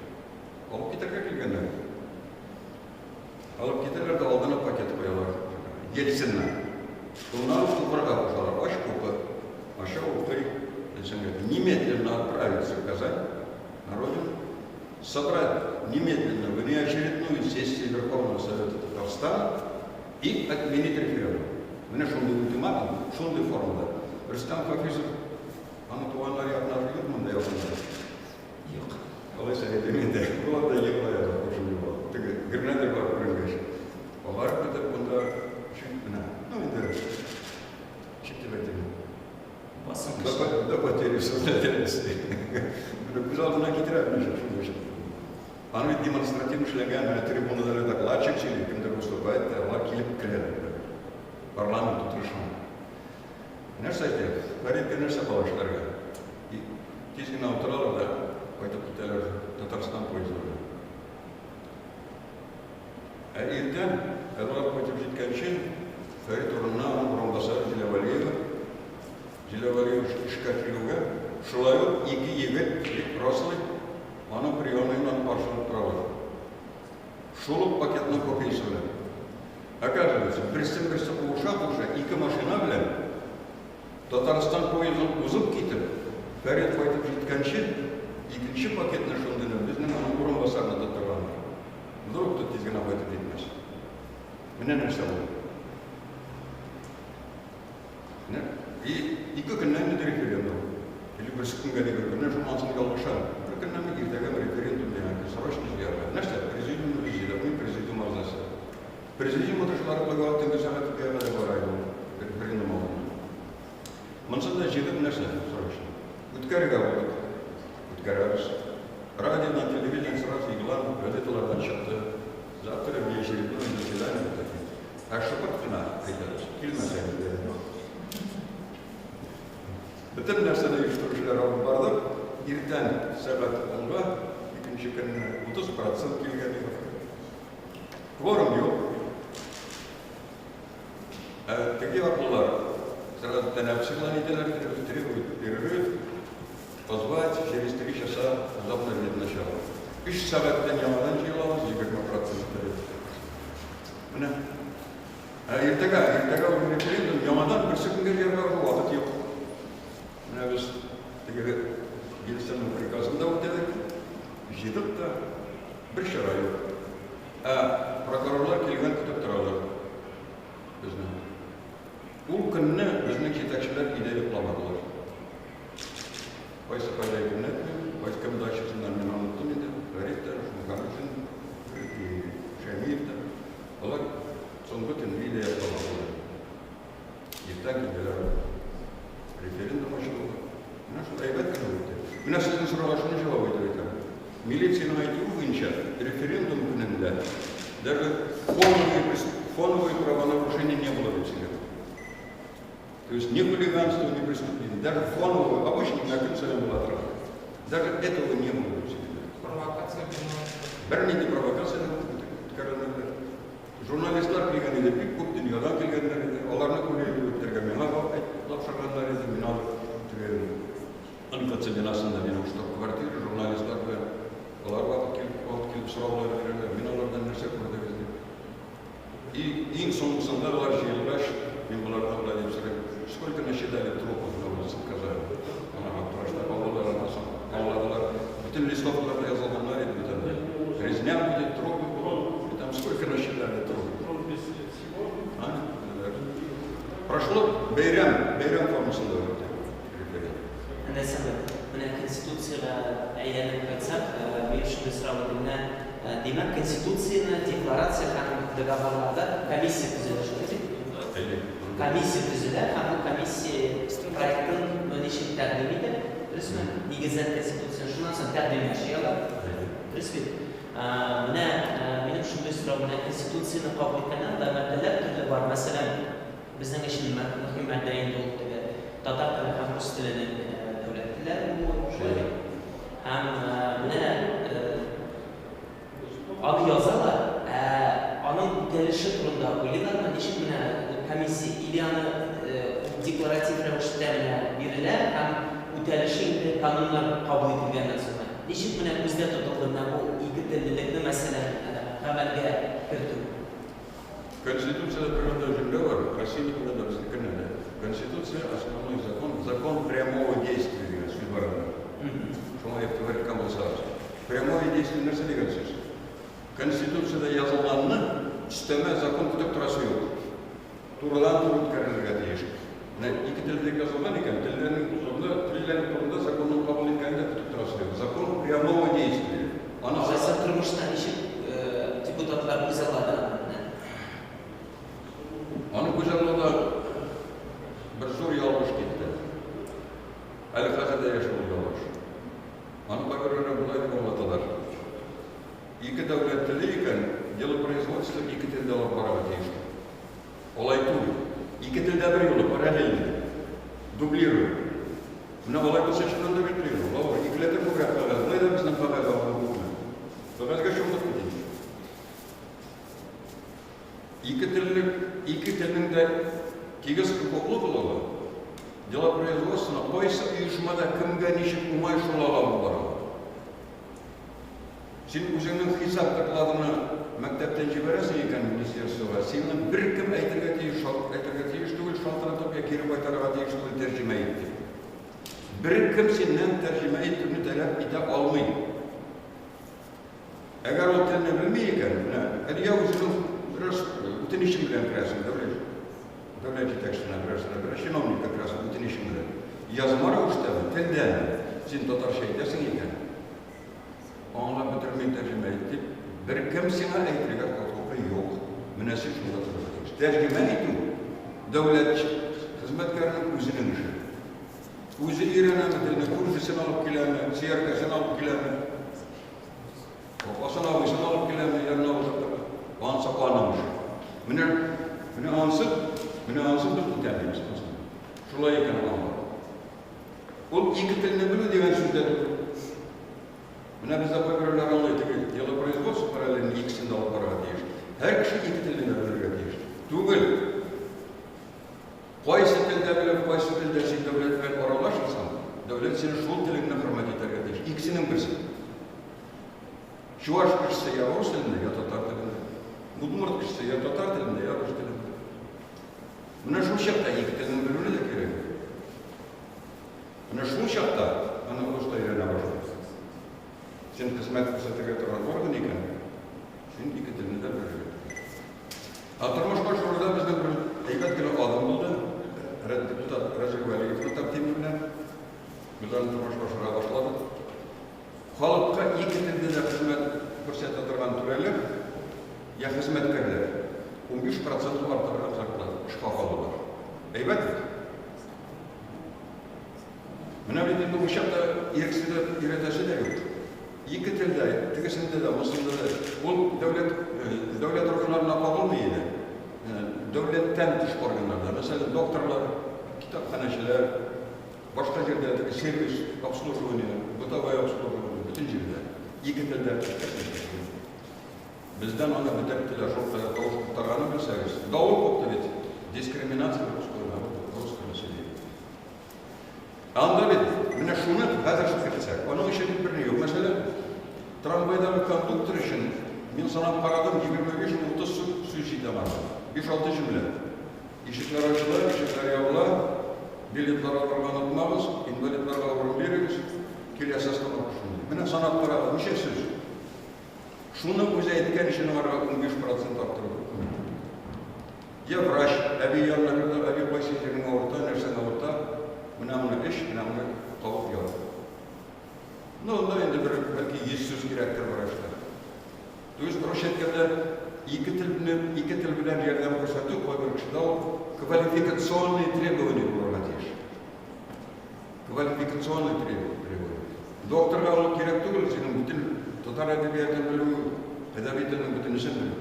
Алып китәргә килгәннәр. Алып китәләр дә алдына пакет куялар. Ельциннан. Шуннан укырга кушалар. Ач укы. Аша укый. Ельцин говорит, немедленно отправиться в Казань, на родину, собрать немедленно внеочередную сессию Верховного Совета Татарстана и отменить референдум. Менә шундый ультиматум, шундый формада. Рөстәм Хафизов, аның туганнары якыннары юк монда якында? Юк. Алайса әйтәм инде, болар да егыла яза, шундый була. Теге гренадер барып күренгәч. Алар бетеп монда чүт менә. Ну инде чүт дип әйтәм. Басым До потери сознательности. Менә күз алдына китерә менә шундый. Аны бит демонстратив эшләгән, менә трибунада докладчик сөйли, кемдер выступает, алар килеп керәләр. Парламент утырышына. Нәрсә әйтә? Фәритка нәрсә кала эшләргә? Тиз генә утыралар да кайтып китәләр Татарстан поезды белән. Ә иртән, алар кайтып җиткәнче, Фәрит урынына аның урынбасары Зилә Вәлиева, Зилә Вәлиева эшкә килүгә, шулай ук ике егет бик рослый, аның приемныйыннан каршылап торалар. Шул ук пакетның копиясе белән. Оказывается, берсен-берсе куыша-куыша ике машина белән Татарстан поездын узып китеп, Фәрит кайтып җиткәнче, икенче пакетны шундыйны безнең аның урынбасарына тоттырганнар. Вдруг та тиз генә кайтып җитмәс. Менә нәрсә булды. Менә и ике көннән инде референдум. Или берсе көнгә дигән көннән шуннан соң ялгышам. Бер көннән иртәгә референдум дигән срочно җыярга. Нәрсә? Президиумны без җыйдык, мин президиум әгъзасы. Президиум утырышлары куйган төнге сәгать 2-гә кадәр бара иде ул референдум алдыннан. Монсын да җыйдык нәрсә срочно. Үткәрергә булдык. Үткәрәбез. Радиодан, телевидениедән сразу игълан, газеталардан чыкты. Завтра внеочередное заседание. Ә шыпырт кына әйтәбез. Килмәсәгез дә. Бөтен нәрсәне оештыручылар алып бардык. Иртән сәгать 10-га, икенче көнне 30% килгән иде. Кворум юк. Ә теге яклылар сразу тәнәфес игълан итәләр, требуют перерыв, позвать через 3 часа завтра перед началом. 3 сәгатьтән яңадан җыелабыз, 20%. Менә. Ә иртәгә, иртәгә ул референдум яңадан берсе көнгә җыярга вакыт юк. Менә без теге Ельцинның приказын да үтәдек, җыйдык та, бер чара юк. Ә прокурорлар килгән көтеп торалар безне. Ул көнне безнең җитәкчеләр өйдә йокламадылар. Кайсы кайда икәнен әйтмим, кайсы кем дачасыннан мин оныттым инде. Фәрит тә, Мөхәммәтшин, Шәмиев тә. Алар соңгы төнне өйдә йокламадылар. Иртән килделәр. Референдум ачылды. Менә шул әйбәт кенә үтте. Менә сезнең сорауга шуны җавап итеп әйтәм. Милициянең әйтүе буенча референдум көнендә даже фоновые правонарушения не было дип сөйләде. То есть ни хулиганство, ни преступление, даже фоновое, обычно на көн саен була торган. Даже этого не было дип сөйләде. Провокация булмады. Бернинди провокация да үткәрелмәде. Журналистлар килгән иде, бик күп дөньядан килгәннәр иде. Аларны күреп үтәргә миңа тапшырганнар иде. Мин алып теге МФЦ бинасында минем штаб-квартира, журналистлар белән алар вакыт килеп сораулар бирәләр. Мин алардан нәрсә күрдегез дип. И иң соңгысында алар җыелгач, мин болардан болай дип сорыйм. Сколько насчитали трупов на улице в Казани? Ана аптырашта калдылар, аннан соң аңладылар. Бөтен листовкаларда язылганнар иде бит анда. Резня будет, трупы будут, и там сколько бәйрәм, бәйрәм формасында үтте референдум. Әнәсәме, менә Конституциягә әйләнеп кайтсак, минем шундый сорау иде. Менә, димәк, Конституцияне декларация һәм договорларда комиссия төзелә, шулай бит? Әйе. Комиссия төзелә һәм ул комиссия проектын ничек тәкъдим итә, дөресме? Нигездән Конституция, шуннан соң тәкъдимнәр җыялар, дөрес бит? Менә минем шундый сорау, менә Конституцияне кабул иткәннән анда маддәләр төрле бар. Мәсәлән, безнең өчен мөһим маддә инде ул теге татар теле һәм рус теленең дәүләт телләре булуы, шулай бит? Һәм менә аны язалар, ә аның үтәлеше турында уйлыйлармы? Ничек менә комиссия или аны декларатив рәвештә менә бирелә һәм үтәлеше инде кануннар кабул ителгәннән соң. Ничек менә күздә тотылды менә бу ике теллелекне, мәсәлән, гамәлгә кертү? Конституциядә бер генә җөмлә бар, Россиянекендә дә, безнекендә дә. Конституция основной закон, закон прямого действия дигән сүз бар анда. Шуңа игътибар иткән булсагыз. Прямое действие нәрсә дигән сүз? Конституциядә язылганны өстәмә закон көтеп торасы юк. Турыдан-туры үткәрелергә тиеш. Менә ике телдә язылган икән, телләрнең турында, телләр турында законның кабул иткәнен дә көтеп торасы юк. Закон прямого действия. Аны Алайса тормышта ничек депутатлар күзаллады аны? Аны күзаллауда бер зур ялгыш китте. Әле хәзер дә яши ул ялгыш. Аны кайберәүләр болай дип аңлаталар. Ике дәүләт теле икән, делопроизводство ике телдә алып барырга тиеш. Алай түгел. Ике телдә бер юлы, параллельно. Дублируя. Менә алай булса чыннан да бит кыен. Лаура, икеләтә күбрәк кәгазь. Болай да безнең кәгазь алган күпме. Кәгазьгә чумдык бит инде. Ике теллек, ике телнең дә тигез хокуклы булуы, делопроизводствоны кайсы оешмада кемгә ничек уңай шул алып бара. Син үзеңнең хисап докладыңны мәктәптән җибәрәсең икән министерствога, сине беркем әйтергә тиеш, әйтергә тиеш түгел, шалтыратып я кире кайтарырга тиеш түгел, тәрҗемә ит дип. Беркем синнән тәрҗемә итүне таләп итә алмый. Әгәр ул телне белми икән, менә әлегә үзеңнең бераз үтенечең белән керәсең, дәүләт дәүләт җитәкчесенә берәрсенә, берәр чиновникка керәсең үтенечең белән. Язма рәвештәме, телдәме, син татарча әйтәсең икән, аңлап бетерми тәрҗемә ит дип, беркем сиңа әйтергә хокукы юк. Менә син шунда торырга тиеш. Тәрҗемә итү дәүләт хезмәткәренең үзенең эше. Үзе өйрәнәме телне, күршесен алып киләме, сөяркәсен алып киләме, апасын, абыйсын алып киләме, янына утыртып, анысы аның эше. Менә менә анысы, менә анысы без үтәмибез. Шулай икән аңлап. Ул ике телне белү дигән сүз дә түгел. Менә бездә кайберәүләр аңлый түгел. Делопроизводство параллельно икесен дә алып барырга тиеш. Һәр кеше ике телне дә белергә тиеш. Түгел. Кайсы телдә белеп, кайсы телдә син дәүләт белән аралашырсың, дәүләт сине шул телеңне хөрмәт итәргә тиеш. Икесенең берсе. Чуваш кешесе я рус телендә, я татар телендә. Удмурт кешесе я татар телендә, я рус телендә. Менә шул чакта ике телне белүне дә кирәк. Менә шул чакта аны рус та өйрәнә башлыйсың. Син хезмәт күрсәтергә торган орган икән, син ике телне дә белергә тиеш. Ә тормышка ашыруда безнең бер әйбәт кенә адым булды. Депутат Разил Вәлиевның тәкъдиме белән без аны тормышка ашыра башладык. Халыкка ике телдә дә хезмәт күрсәтә торган түрәләр я хезмәткәрләр 15 процент арттырырга зарплата, эш хакы алалар. Әйбәт бит. Менә бит инде бу чакта ирексез өйрәтәсе дә юк. Ике телдә, тегесендә дә, монысында да. Ул дәүләт дәүләт органнарына кагылмый иде. Дәүләттән тыш органнарда, мәсәлән, докторлар, китапханәчеләр, башка җирдә теге сервис обслуживание, бытовое обслуживание, бөтен җирдә ике телдә. Бездән аны бетерттеләр, шул кадәр тавыш куптарганын белсәгез. Давыл купты бит. Дискриминация русского народа, русского населения. Анда бит менә шуны хәзер кертсәк, аның өчен берни юк. Мәсәлән, трамвайдагы кондуктор өчен мин санап карадым, 25-30 сүз җитә аңа. 5-6 җөмлә. Ишекләр ачыла, ишекләр ябыла, билетлар алырга онытмагыз, инвалидларга урын бирегез, киләсе остановка шундый. Менә санап карагыз, ничә сүз? Шуны үзе әйткән өчен аңарга 15 процент арттыру күпме? Я врач, әби янына керде, әби кайсы Кайсы җирең авырта, нәрсәң авырта, менә моны эч, менә моны кабып ят. Ну, анда инде бер, бәлки 100 сүз кирәктер врачта. То есть, русча әйткәндә, ике телне, ике тел белән ярдәм күрсәтү кайбер кешедә ул квалификационный требование булырга тиеш. Квалификационный требование. Докторга ул кирәк түгел, синең бөтен татар әдәбиятын белү, әдәби телнең бөтенесен белү.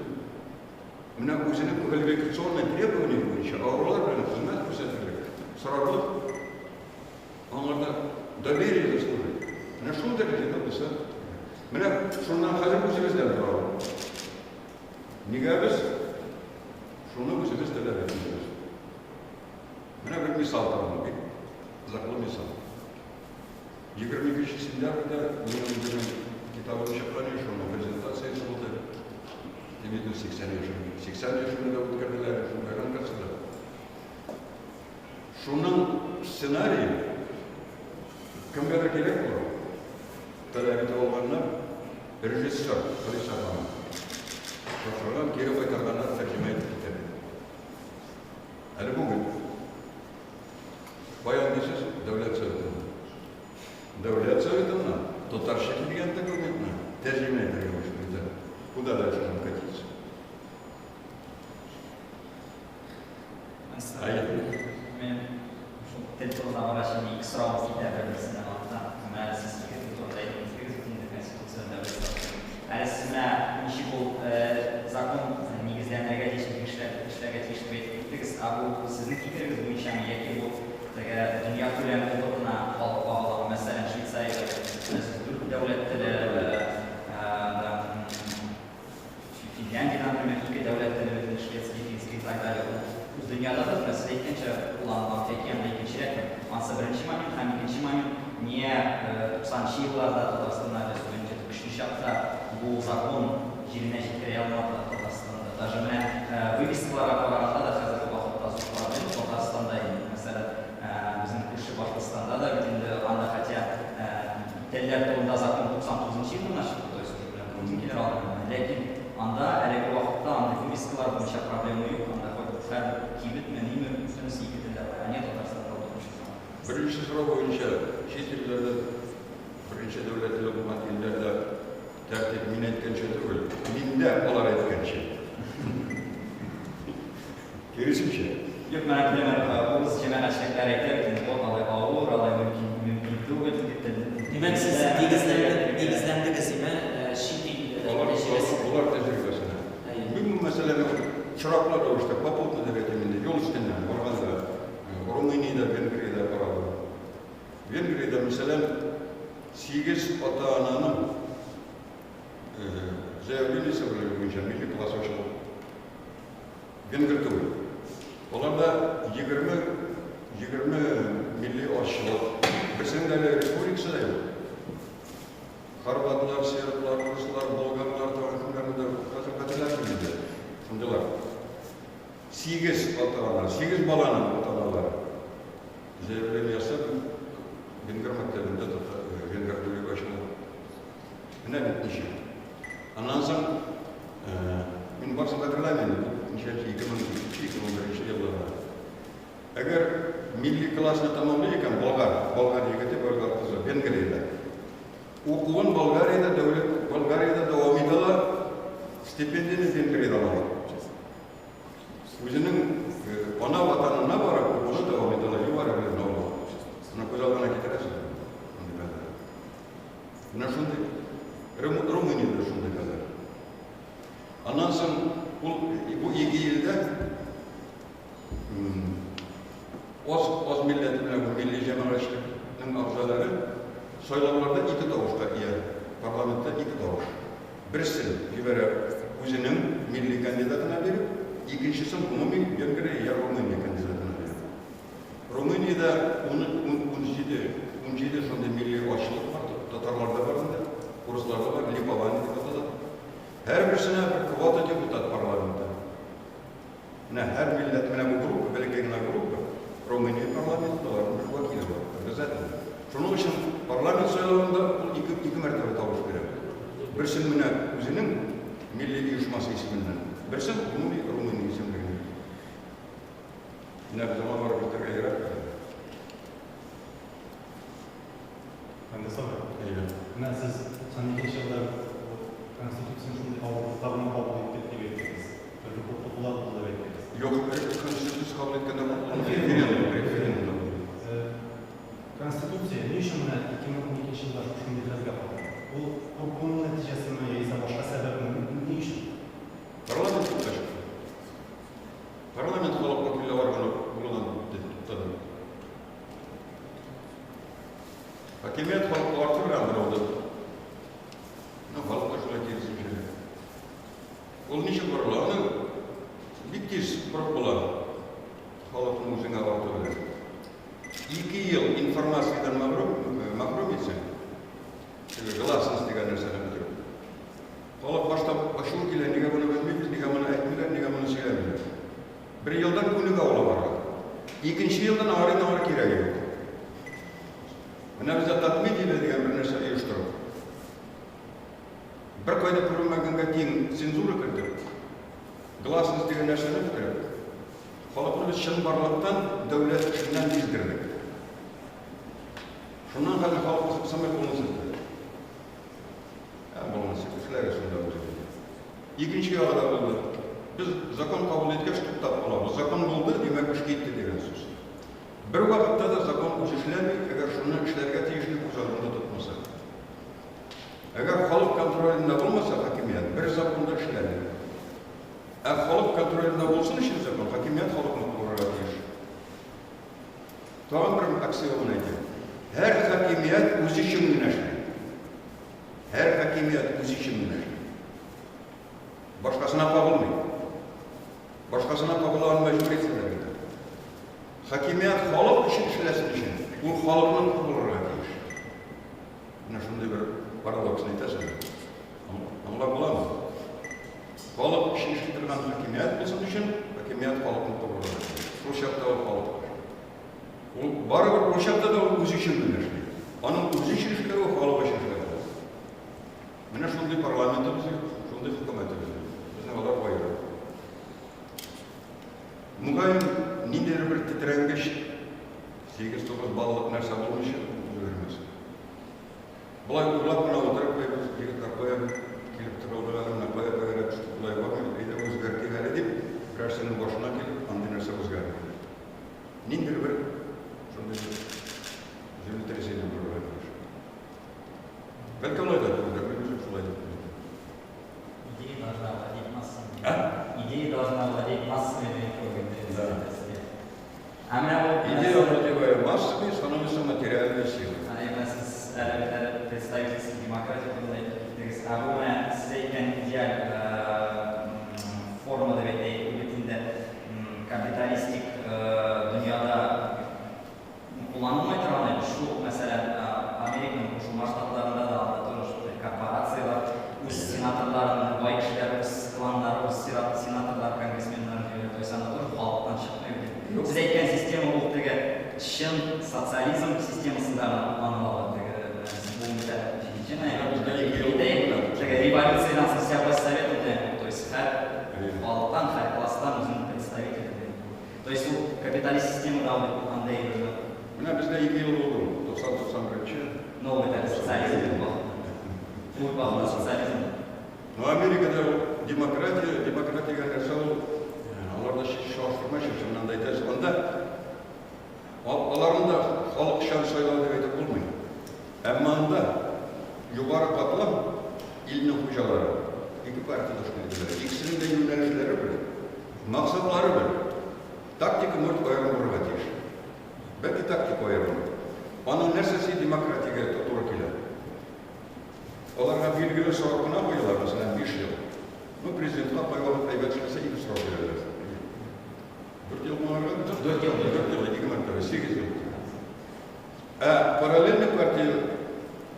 Менә үзенең квалификационный требование буенча авырулар белән хезмәт күрсәтерлек, сорарлык аңарда доверие заслужить. Менә шул дәрәҗәдә булса, менә шуннан хәзер үзебездән тора ул. Нигә без шуны үзебез таләп итмибез? Менә бер мисал табам, бик кызыклы мисал. 22 сентябрьдә минем үземнең китабым чыккан иде, шуның презентациясе булды. Димитр 80 яшен, 80 яшендә дә үткәрделәр, шунда конкурсында. Шуның сценарие кемгәдер кирәк була. Таләп итеп алганнар, режиссер Халисә ханым. Тапшырган, кире кайтарганнар, тәрҗемә итеп китерде. Әле бүген. Каян дисез? Дәүләт Советыннан. Дәүләт Советыннан татарча килгән документны тәрҗемә итәргә мәҗбүр. Куда дальше нам катиться? Мин шул тел турында баргач, инде ике соравым китә бер-берсеннән артта. Менә сез ике тел турында әйтеп үттегез бит инде, конституция, дәүләт законы. Әле сез менә ничек ул закон нигезләнергә тиеш, ничек эшләргә тиеш дип әйтеп киттегез. Ә бу сезнең фикерегез буенчамы яки бу теге дөньякүләм опытына калып кагыламы? Мәсәлән, Швейцариядә сез дүрт дәүләт теле, Финляндиядә, например, ике дәүләт теле бөтен шведский, финский и так далее. Ул үз дөньяда да, менә сез әйткәнчә, кулланылган яки анда икенчерәкме? Ансы беренче момент һәм икенче момент, не 90 елларда Татарстанда әле суверенитеты көчле чакта бу закон җиренә җиткерә алмады Татарстанда. Даже менә вывескаларга караганда да хәзерге вакытта зур проблема Татарстанда инде. Мәсәлән, безнең күрше Башкортстанда да бит инде анда хотя телләр турында закон 99 нчы елда гына чыкты, то есть уже белән Крутин алдыннан. Ләкин анда әлеге вакытта андый вывескалар буенча проблема юк, анда хоть һәрбер кибетме, ниме, бөтенесе ике телдә бар. Ә не Татарстанда ул тормышта? Беренче сорау буенча, чит илләрдә, беренче дәүләт теле булган илләрдә тәртип мин әйткәнчә түгел, миндә алар әйткәнчә. Киресенчә. Юк, менә например, урыс җәмәгатьчелекләре әйтә бит инде, вот алай авыр, алай мөмкин, мөмкин түгел, дип тел. Димәк, сез нигезләндегез, име, чит ил Алар, тәҗрибәсенә? алар тәҗрибәсенә. Әйе. Мин бу мәсьәләне очраклы рәвештә, попутно дип әйтим инде, юл өстеннән барганда, Румыниядә, Венгриядә карадым. Венгриядә, мәсәлән, сигез ата-ананың заявлениесе буенча милли класс ачыла. Венгр түгел. Аларда 20, 20 милли азчылык. Берсенең дә әле республикасы да юк. Хорватлар, серблар, руслар, болгарлар, тагын кемнәрнедер, хәзер хәтерләмим инде. Шундыйлар. Сигез ата-ана, сигез баланың ата-аналары заявление ясап, венгр мәктәбендә татар, венгр бүлеге ачыла. Менә бит ничек. Аннан соң, мин барысын да хәтерләмим инде, бу ничәнче, 2002, 2001 елларда. Әгәр милли классны тәмамлый икән, болгар, болгар егете, болгар кызы Венгриядә, укуын Болгариядә, дәүләт, Болгариядә дәвам итә ала, стипендияне Венгриядә ала. Үзенең ана ватанына барып укуны дәвам итә ала, югары белемне ала. Моны күз алдына китерәсезме? Мондый хәлләр. Менә шундый. Румыниядә шундый хәлләр. Аннан соң ул бу ике илдә аз аз милләте белән бу милли җәмәгатьчелекнең әгъзалары сайлауларда ике тавышка ия. Парламентта ике тавыш. Берсен җибәрә үзенең милли кандидатына биреп, икенчесен гомуми Венгрия я Румыния кандидатына биреп. Румыниядә 17, 17 шундый милли азчылык бар, татарлар да бар анда, урыслар да бар, липоване дип атала. Һәрберсенә бер квота депутат парламентта. Менә һәр милләт, менә бу группа, бәләкәй генә группа, Румыния парламентында аларның бер вәкиле бар, обязательно. Шуның өчен парламент сайлавында ул ике, ике мәртәбә тавыш бирә. Берсен менә үзенең милли оешмасы исеменнән, берсен гомуми Румыния исемлегеннән. Менә без аңа барып җитәргә ерак әле. Фәндәс абый, менә сез 92 елда Конституцияне шундый авырлыклар белән кабул иттек дип әйттегез. Төрле куркытулар булды дип әйттегез. Юк, Конституция кабул иткәндә референдум, референдум. Конституция ни өчен менә 2012 елда шушындый хәлгә калды? Ул куркуның нәтиҗәсеме яисә башка сәбәпме? Ни өчен? Парламент юкка чыкты. Парламент халык вәкилле органы булудан туктады. Хакимият халыкка арты белән борылды. Ну, халык та шулай киресенчә. Ул ничек борыла? Аны бик тиз борып була. Халыкның үзеңә арты белән. 2 ел информациядән мәхрүм итсәң, теге гласность дигән нәрсәне бетереп. Халык башта ачуы килә, нигә моны белмибез, нигә моны әйтмиләр, нигә моны сөйләмиләр. Бер елдан күнегә ул аларга. Икенче елдан ары-ары кирәге юк. Менә бездә Татмедиа дигән бер нәрсә оештырып, бер кайда күренмәгәнгә тиң цензура кертеп, гласность дигән нәрсәне бетереп, халыкны без чынбарлыктан, дәүләт эшеннән биздердек. Шуннан хәзер халык самый кулын селтәде. Ә булмаса, эшләре шунда үзе. Икенче ягы да булды. Без закон кабул иткәч туктап калабыз. Закон булды, димәк эш китте дигән сүз. Бер вакытта да закон үз эшләми, әгәр шуны эшләргә тиешле күз алдында тотмаса. Әгәр халык контролендә булмаса хакимият, бер закон да эшләми. Ә халык контролендә булсын өчен закон, хакимият халыкны булырга тиеш. Тагын бер аксиоманы әйтәм. Һәр хакимият үзе өчен генә эшли. Һәр хакимият үзе өчен генә эшли. Башкасына кагылмый. Башкасына кагылуын мәҗбүр итсәләр генә. Хакимият халык өчен эшләсен өчен, ул халыкның булырга тиеш. Менә шундый бер парадоксны әйтәсең. Аңлап буламы? Халык өчен эшли торган хакимият булсын өчен, хакимият халыкны булырга тиеш. Шул чакта ул халык. Ул барыбер ул чакта да ул үзе өчен генә эшли. Аның үзе өчен эшләве халык өчен эшләве. Менә шундый парламентыбыз юк, шундый хөкүмәтебез юк. Безне алар аера. Мөгаен, ниндидер бер тетрәнгеч 8-9 баллык нәрсә булмыйча үзгәрмәс. Болай уйлап кына утырып куябыз, егетләр кая килеп тыгылдык әле, менә кая тәгәрәп төштек, болай бармый, әйдә үзгәртик әле дип, берәрсенең башына килеп, андый нәрсә үзгәрми. Ниндидер бер шундый бер землетрясение булырга тиеш. Бәлки алай да түгелдер, мин үзем шулай дип уйлыйм. Идея должна владеть массами. А? Идея должна владеть массами, Да. А менә бу Идея, овладевая массами, становится материальной силой. Менә сез әле представительский демократия турында әйтеп киттегез. Ә бу менә сез әйткән идеаль форма дип әйтәйек, ул бит инде капиталистик дөньяда кулланылмый торган әйбер. Шул, мәсәлән, Американың Кушылма Штатларында да анда тоже шундый корпорацияләр үз сенаторларын, бай кешеләр үз кланнары, үз сенаторлар, конгрессменнарын җибәрә. То есть анда тоже халыктан чыкмый бит. Сез әйткән система ул теге чын социализм системасында гына кулланыла ала. Теге бу теге революциядән соң вся власть совету дигән, то есть һәр халыктан, һәр класстан үзенең представителе. То есть ул капиталист системада ул андай әйбер. Менә бездә 2 ел булды ул, 90-91. Но это социализм ул вакытта. Ул вакытта социализм. Но Америкада демократия, демократия нәрсә ул, аларда чагыштырмайча чыннан да әйтәсез. Анда аларны да халыкчан сайлау дип әйтеп булмый. Әмма анда югары катлам илнең хуҗалары ике партия тәшкил итәләр. Икесенең дә юнәлешләре бер, максатлары бер. Тактика может аерым булырга тиеш. Бәлки тактика аерым. Аның нәрсәсе демократиягә туры килә? Аларга билгеле срок кына куялар, мәсәлән, 5 ел. Ну, президентка кайвакыт әйбәт эшләсә, 2 срок бирәләр. 4 ел моңарга, 4 ел, 4 ел, 2 мәртәбә, 8 ел. Ә параллельный партия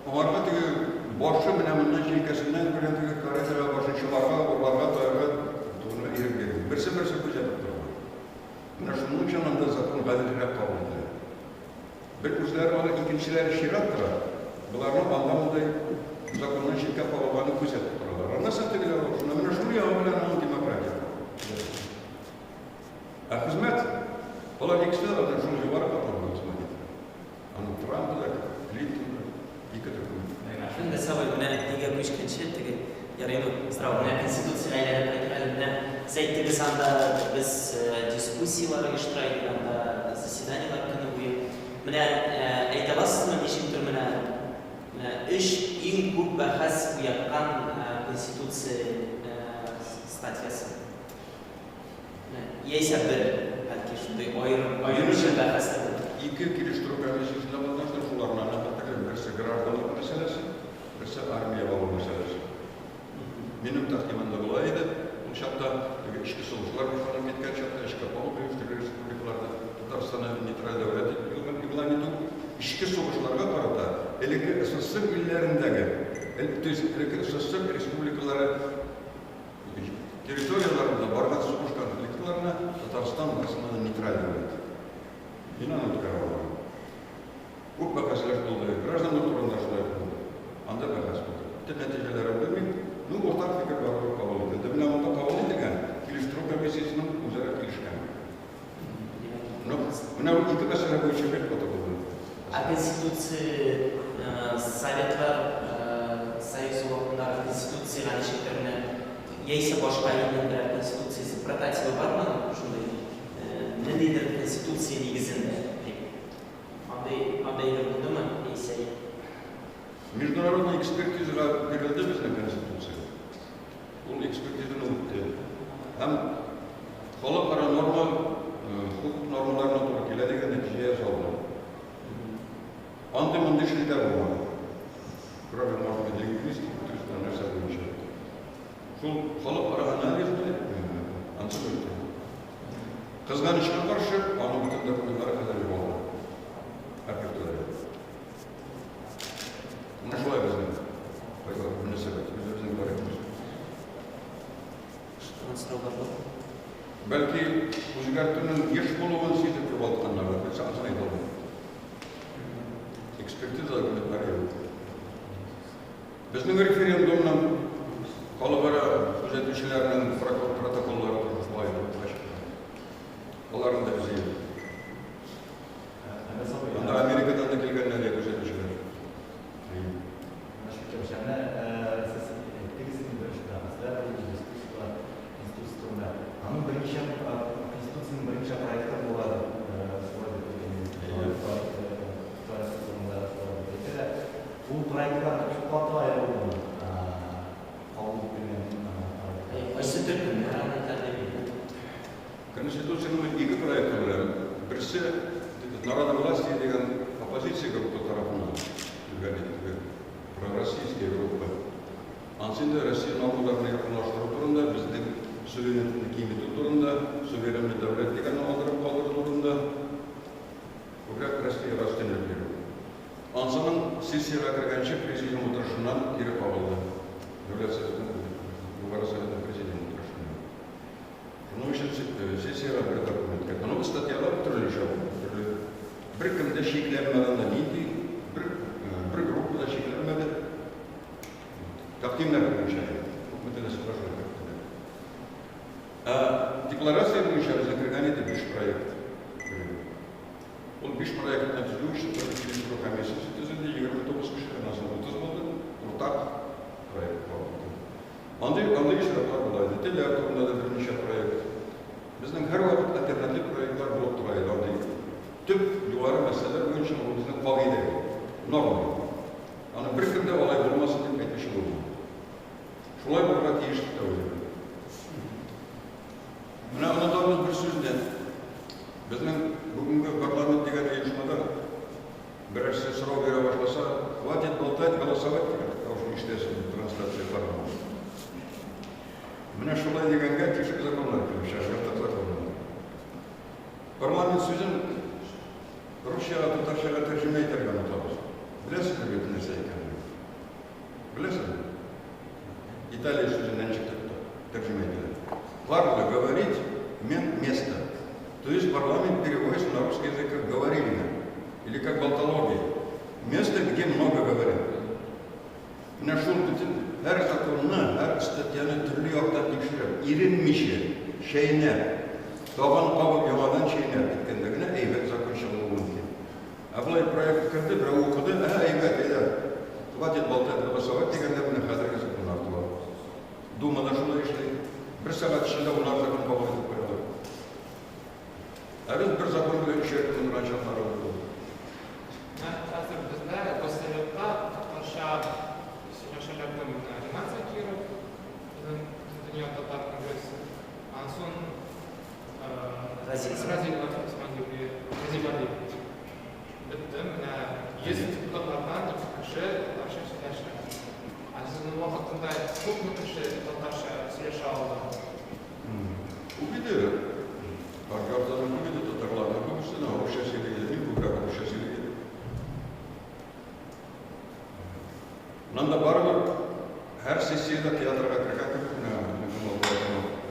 аңарга теге башы менә моннан җилкәсеннән белән теге каретага башын чыгарга, урларга, таярга туры ирек бирми. Берсе-берсе күзәтеп тора. Менә шуның өчен анда закон гаделрәк кабул ителә. Бер үзләре аны, икенчеләре чират тора. Боларның анда мондай законнан читкә кагылганын күзәтеп торалар. Аннан соң тегеләр ул шуны менә шул ягы белән аның демократия. Ә хезмәт, алар икесе дә аны шул югары катлам булсын. Аны Трамп да, Клинтон да, ике төркем. Фәндәс абый, менә нигә күчкәнче теге ярый ну, сорау, менә конституциягә әйләнеп кайтыйк әле, менә сез әйттегез анда без дискуссияләр оештыра идек, анда заседаниеләр көне буе. Менә әйтә аласызмы, ничектер менә менә өч иң күп бәхәс уяткан конституция статьясы? Менә яисә бер, бәлки шундый аерым аеруча бәхәсле булды. Ике килештерү комиссиясендә катнаштым, шуларны хәтерлим. Берсе гражданлык мәсьәләсе, берсе армия алу мәсьәләсе. Минем тәкъдим анда болай иде. Ул чакта теге эчке сугышлар башланып киткән чакта эчке калу төрле республикаларда Татарстанны нейтраль дәүләт итеп игълан итү, эчке сугышларга карата элекке СССР илләрендәге, то есть элекке СССР республикалары территорияләрендә барган сугыш конфликтларына Татарстан барысында да нейтраль дәүләт. Мин аны үткәрә алмадым. Күп бәхәсләр булды, гражданлык турында шулай булды. Анда бәхәс булды. Бөтен нәтиҗәләрен белмим. Ну, уртак фикер барыбер кабул ителде. Менә монда кабул ителгән килештерү комиссиясенең үзара килешкән. Ну, менә ул ике мәсьәлә буенча бик каты булды. Ә Конституция Советлар Союзы вакытындагы Конституциягә ничектер менә яисә башка илнең берәр Конституциясе прототибы бармы аның шундый ниндидер Конституция нигезендә дип? Андый андый әйбер булдымы яисә юк? Международный экспертизага бирелде безнең Конституция. Ул экспертизаны үтте. Һәм халыкара норма, хокук нормаларына туры килә дигән нәтиҗә ясалды. Андый-мондый шелтә булмады. Кроме, может быть, лингвистик төрле нәрсә буенча. Шул халыкара анализны ансы үтте. Кызганычка каршы, аның бөтен документлары хәзер югалды. Архивта. Менә шулай безнең мөнәсәбәт, үзебезнең тарихыбыз. Тагын сораулар бармы? Бәлки үзгәртүнең еш булуын сизеп югалтканнардыр, белсә, анысын әйтә алмыйм. Экспертиза документлары юк. Безнең референдумның халыкара күзәтүчеләрнең протоколлары шулай юкка чыкты. Аларның да эзе юк. Анда Америкадан да килгәннәр иде күзәтүчеләр. Сез әйттегез инде беренче бәхәсләр булды, дискуссияләр Конституция турында. Аның берничә Конституциянең берничә проекты була дип шулай дип проекты турында шулай дип әйтәләр. Ул проектлар каты аерылдымы? Кабул ителгән проектлар. Кайсы төркемнәр аны тәкъдим итте? Конституциянең ике проекты белән. Берсе Народовластие дигән оппозиция группа тарафыннан килгән иде, пророссийская группа. Ансы инде Россия нормаларына якынлаштыру турында, безнең суверенитетны киметү турында, суверенный дәүләт дигәнне алдырып калдыру турында, күбрәк Россиягә өстенлек бирү. Ансының сессиягә кергәнче президиум утырышыннан кире кагылды. Дәүләт Советының, Югары Советның президиум утырышыннан. Шуның өчен сессиягә бер документ керде. Аның статьялары төрлечә булды, төрле. Беркем дә шикләнмәде анда нинди, бер бер группа да шикләнмәде. Тәкъдимнәр буенча күпме теләсә шулай керттеләр. Ә декларация буенча безгә кергән иде биш проект. Ул биш проектны төзү өчен бер килештерү комиссиясе төзелде, 29 кеше, аннан соң 30 булды, уртак проект кабул ителде. Андый андый очраклар була иде. Телләр турында да берничә проект. Безнең һәрвакыт альтернатив проектлар булып тора иде андый. Төп югары мәсьәләләр буенча ул безнең кагыйдә, норма. Аны беркем дә алай булмасын дип әйтүче булмады. Шулай булырга тиеш дип тә уйлыйм. Менә онытабыз бер сүзне. Безнең бүгенге парламент дигән оешмада берәрсе сорау бирә башласа, хватит болтать, голосовать дигән тавышны ишетәсең трансляция парламент. Менә шулай дигәнгә тишек законнар килеп чыга, ертык законнар. Парламент сүзен русчага, татарчага тәрҗемә итәргә онытабыз. Беләсезме бит нәрсә икәнен? Беләсезме? Италия сүзеннән ничек тәрҗемә ителә? Парла говорить, мент место. То есть парламент переводится на русский язык как говорильня или как болтология. Место, где много говорят. Менә шул бөтен һәр законны, һәр статьяны төрле яктан тикшереп, иренмичә, чәйнәп, Тагын кабып яңадан чәйнәп киткәндә генә әйбәт закон чыгуы мөмкин. Ә болай проект керде, берәү укыды, әһә, әйбәт, әйдә. Хватит болтать, голосовать дигәндә менә хәзерге законнар туа. Дума да шулай эшли. Бер сәгать эчендә унар закон кабул итеп куялар. Ә без бер закон белән өчәр көн утырган чакларыбыз булды. Менә хәзер бездә Госсоветта татарча сөйләшәләр кем? Менә Ринат Закиров, безнең Бөтендөнья татар конгрессы. Аннан соң Разил Разил Исмәгыйлев, Разил Вәлиев. Бетте. Менә 100 депутатлардан ике кеше татарча сөйләшә. Ә сезнең вакытында күпме кеше татарча сөйләшә алды? Күп иде. Партия күп иде, татарларның күбесе дә русча сөйли иде. Мин күбрәк русча сөйли идем. Моннан да барыбер һәр сессиядә театрга кергән кебек, менә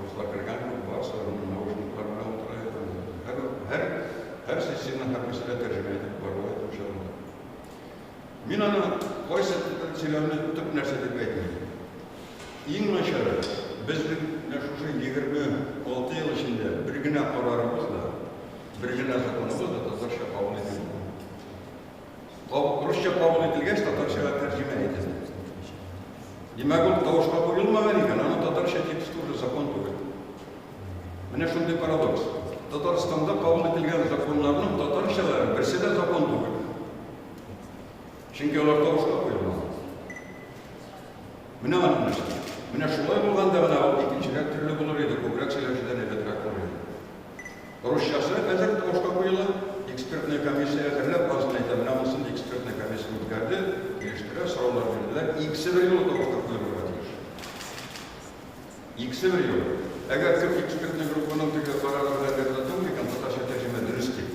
руслар кергән кебек, барысы да наушниклар белән утыра иде. Һәр сессияне һәр мәсьәлә тәрҗемә итеп барыла иде ул чагында. Мин аны кайсы телдә сөйләүне төп нәрсә дип әйтмим. Иң начары, безнең менә шушы 26 ел эчендә бер генә карарыбыз да, бер генә законыбыз да татарча кабул ителмәде. Русча кабул ителгәч, татарчага тәрҗемә ителде. Димәк, ул тавышка куелмаган икән, аның татарча тексты уже закон түгел. Менә шундый парадокс. Татарстанда кабул ителгән законнарның татарчалары берсе дә закон түгел. Чөнки алар тавышка куелмаган. Менә аның нәрсә. Менә шулай булганда гына ул икенчерәк төрле булыр иде, күбрәк сөйләүчедән әйбәтрәк булыр иде. Русчасы хәзер тавышка куела, экспертная комиссия әзерләп, азын әйтә, менә монысын экспертная комиссия үткәрде, килештерә, сораулар бирделәр, икесе бер юлы тавышка куелырга тиеш. Икесе бер юлы. Әгәр кем экспертная группаның теге карары белән риза түгел икән, татарча тәрҗемә дөрес дип,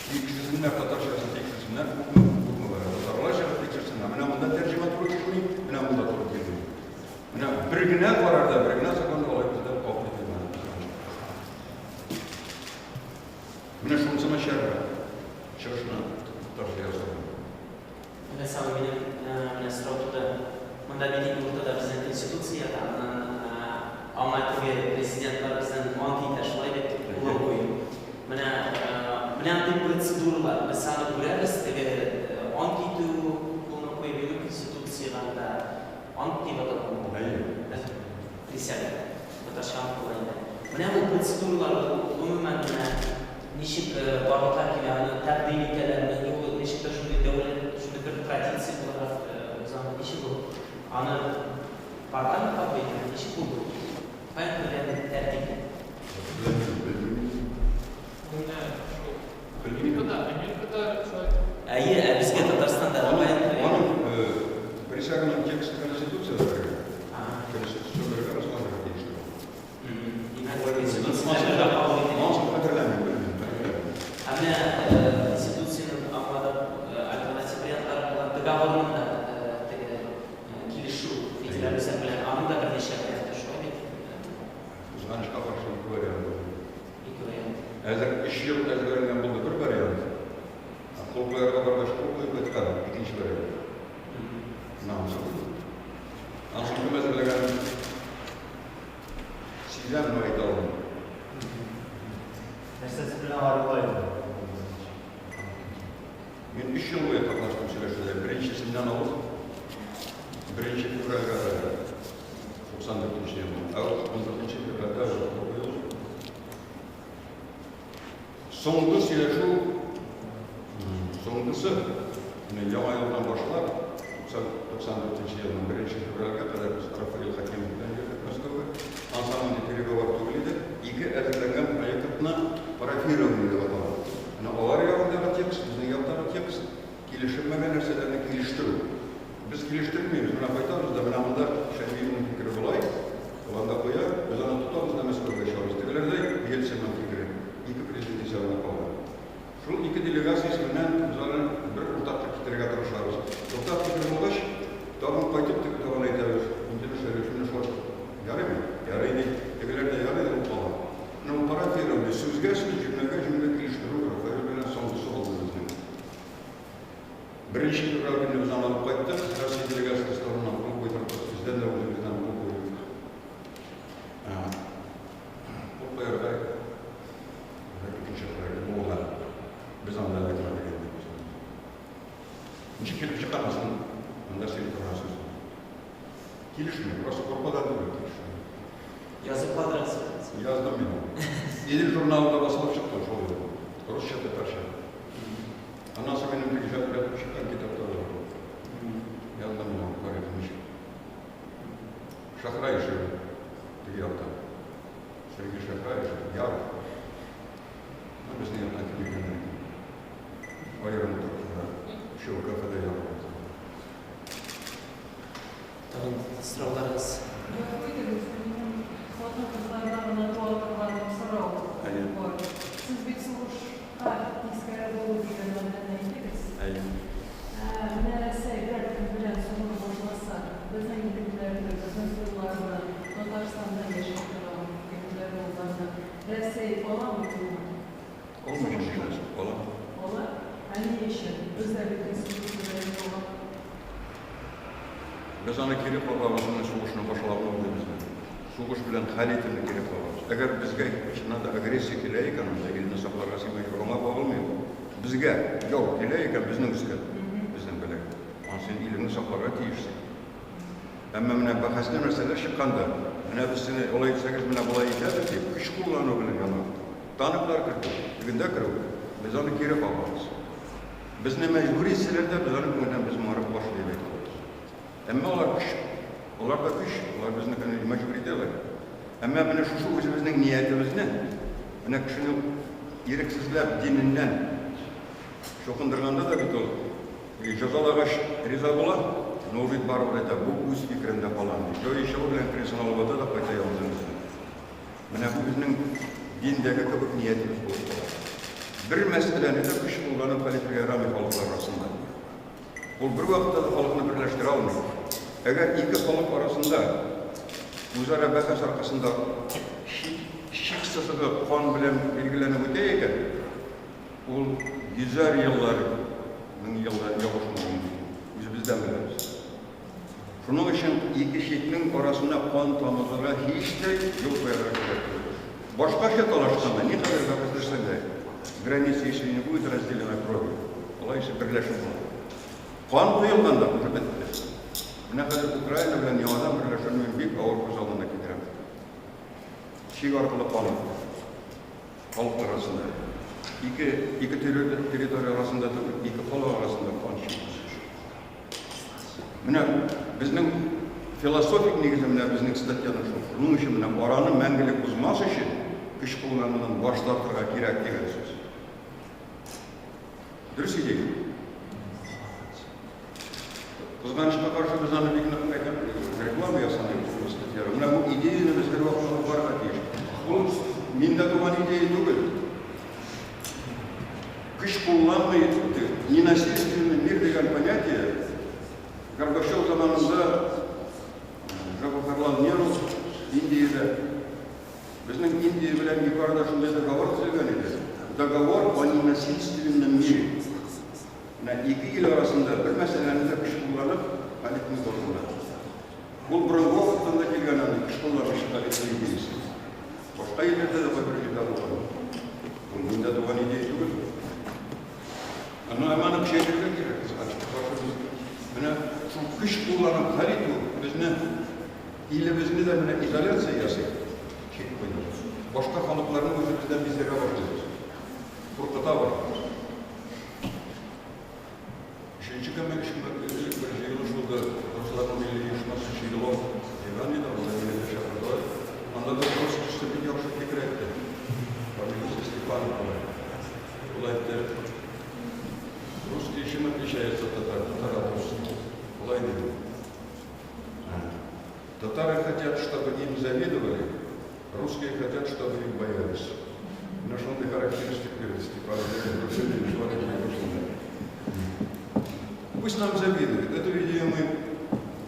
тикшерсеннәр, татарчасын тикшерсеннәр, күпме, күпме бара. Татарлар чыгып тикшерсеннәр. Менә монда тәрҗемә туры килми, менә монда туры килми. Менә бер генә карарда, бер генә законда алай бездә кабул ителмәде. Менә шунысы начаррак. Чыгышны татарча ясау. Менә сау минем менә сорау туды. Монда бит инде уртада безнең конституция ята, аннан аңа теге президентлар безнең ант итә, шулай бит, кулын куеп. Менә менә андый процедуралар, без аны күрәбез, теге ант итү, кулны куеп йөрү конституциягә анда ант дип атала. Әйе. Присяга. Татарча ант була инде. Менә бу процедуралар гомумән менә ничек барлыкка килә, аны тәкъдим итәләрме, ул ничектер шундый дәүләт, шундый бер традиция буларак узамы, ничек ул? Аны парламент кабул итәме, ничек булды ул? Каян кергән тәртип? Белмим. Менә шул. Белмим. Америкада, Америкада шулай. Әйе, ә безгә Татарстанда каян кергән? Аның присяганың тексты Конституцияда кергән. Конституция расланырга тиешле. Димәк, Конституция кабул ителгән. Монысын хәтерләмим, белмим, хәтерләмим. Ә менә Конституциянең аңлатып альтернатив вариантлары булган договорның да теге килешү федераль үзәк белән аның да берничә варианты шулай бит? Кызганычка каршы ике вариант булды. Ике вариант. Әзер 3 ел әзерләнгән булды бер вариант. Кул куярга баргач кул куеп кайткан икенче вариант. Менә анысы булды. Анысын кем әзерләгәнен сизәм, но әйтә алмыйм. Нәрсәсе белән аерыла инде? Мин 3 ел буе катнаштым сөйләшүдә. Беренчесеннән алып, 1 февральгә кадәр, 94 елның. Ә ул 14 февральдә уже кул куелды. Соңгы сөйләшү, соңгысы, менә яңа елдан башлап, 94 елның 1 февральгә кадәр без Рафаил Хакимов белән йөрдек Мәскәүгә. Ансамбль переговор түгел иде. Ике әзерләнгән проектны парафирование дип атала. Менә алар ягындагы текст, безнең яктагы текст килешенмәгән нәрсәләрне килештерү. Без килештермибез, менә кайтабыз да, менә монда Шәмиевнең фикере болай, алар да куя, без аны тотабыз да Мәскәүгә чыгабыз. Тегеләр дә Ельцинның фикере, ике президент исәбенә кала. Шул ике делегация исеменнән без аны бер уртак китерергә тырышабыз. Уртак фикер булгач, тагын кайтып теге тагын әйтәбез, Минтимер Шәрипович, менә шулай ярыймы? Ярый ди. Тегеләр дә ярый ди, ул кала. Менә ул парафирование, сүзгә сүз, җөмләгә җөмлә килештерү Рафаэль белән соңгысы булды безнең. 1 февраль көнне без аны алып кайттык, Россия делегациясе составыннан кул куйдырдык, бездән дә үзебездән кул куйдык. Кул куярга Ничек килеп чыккан монда сөйли торган сүз. Килешми, просто куркудан түгел, килешми. Язып калдырасыз. Яздым мин. Идел журналында басылып чыкты шул. Русча, татарча. Аннан соң минем теге җәпләп чыккан китапта да бар. Яздым мин аны тарихын ничек. Шахрай эше теге якта. Сергей Шахрай эше, Яров. Ну, безнең яктан килгәннәр икән. Аерым утырып шунда. Өчәү кафеда ябып. Тагын сорауларыгыз? Хатын-кызларда гына туа торган сорау бар. Сез бит сугышка тискәре булу дигән мәгънәне әйттегез. Әйе. Менә Рәсәй берәр кем белән сугыш башласа, безнең егетләрне, безнең кызларны, Татарстанда яшәп торган егетләрне, улларны Рәсәй аламы, юкмы? Алмый, ала. Ала? Ә ни өчен? Без дә бит конституциядә язылган. Без аны кире кагабыз, менә сугышны башлауны уйлыйбыз. Сугыш белән хәл итүне кире кагабыз. Әгәр безгә чыннан да агрессия килә икән, анда илне сакларга син мәҗбүр, аңа багылмый. Безгә яу килә икән, безнең өскә, безнең белән. Аны син илеңне сакларга тиешсең. Әмма менә бәхәсле мәсьәлә чыкканда, менә без сине алай итсәгез, менә болай итәбез дип, көч куллану белән яна. Танклар кертү, тегендә керү, без аны кире кагабыз. Безне мәҗбүр итсәләр дә, без аны күңелдән без моңа каршы дип әйтә алабыз. Әмма алар көч, алар да көч, алар безне мәҗбүр итәләр. Әмма менә шушы үзебезнең ниятебезне, менә кешене ирексезләп диненнән чукындырганда да бит ул җәзалагач риза була, но ул бит барыбер әйтә, бу үз фикерендә калам ди. Җае чыгу белән кресын алып ата да кайта ялгызын үзенә. Менә бу безнең диндәге кебек ниятебез булып кала. Бер мәсьәләне дә көч кулланып хәл итәргә ярамый халыклар арасында. Ул бер вакытта да халыкны берләштерә алмый. Әгәр ике халык арасында үзара бәхәс аркасында чик сызыгы кан белән билгеләнеп үтә икән, ул йөзәр еллар, мең еллар ябышмауы мөмкин. Үзебездән беләбез. Шуның өчен ике чикнең арасына кан тамызырга һич тә юл куярга кирәк түгел. Башкача талашканда, никадәр бәхәсләшсәң дә, граница, если не будет разделена кровью, алай исә берләшү була. Кан коелганда уже бетте. Менә хәзер Украина белән яңадан берләшүне мин бик авыр күз алдына китерәм. Чик аркылы кан халык арасында. Ике территория арасында түгел, ике халык арасында кан чик. Менә безнең философик нигезе, менә безнең статьяның шул. Шуның өчен менә араны мәңгелек узмас өчен көч кулланудан баш тартырга кирәк дигән сүз. Дөрес идея. Кызганычка каршы без аны бик нык әйтеп реклама ясамыйбыз бу статьяга. Менә бу идеяны без һәрвакыт алып барырга тиеш. Ул миндә туган идея түгел. Көч кулланмый, ненасильственный мир дигән понятие Горбачев заманында Джавахарлал Неру Индиядә, безнең Индия белән ике арада шундый договор төзелгән иде. Договор о ненасильственном мире. Менә ике ил арасында бер мәсьәләне дә көч кулланып хәл итми бозыла. Ул борынгы вакыттан да килгән андый көч кулланучы хәл итү идеясе. Башка илләрдә дә кайбер җирдә булган. Ул миндә туган идея түгел. Аны аны көчәйтергә кирәк, кызганычка каршы без менә шул көч кулланып хәл итү безне илебезне дә менә изоляция ясый, чик куйды. Башка халыкларны үзебездән биздерә башлыйбыз. Куркыта башлыйбыз. Өченче көнне өч көн элек бер җыелыш булды. Русларның милли оешмасы Чилов җыйган иде, анда мине дә чакырдылар. Анда бер рус кешесе бик яхшы фикер әйтте. Фамилиясе Степанов була. Ул әйтте, русские чем отличаются от татар? Татар от русских. Болай диде. Татары хотят, чтобы им завидовали, русские хотят, чтобы их боялись. Менә шундый характеристик бирде Степанов. Пусть нам завидуют. Эту идею мы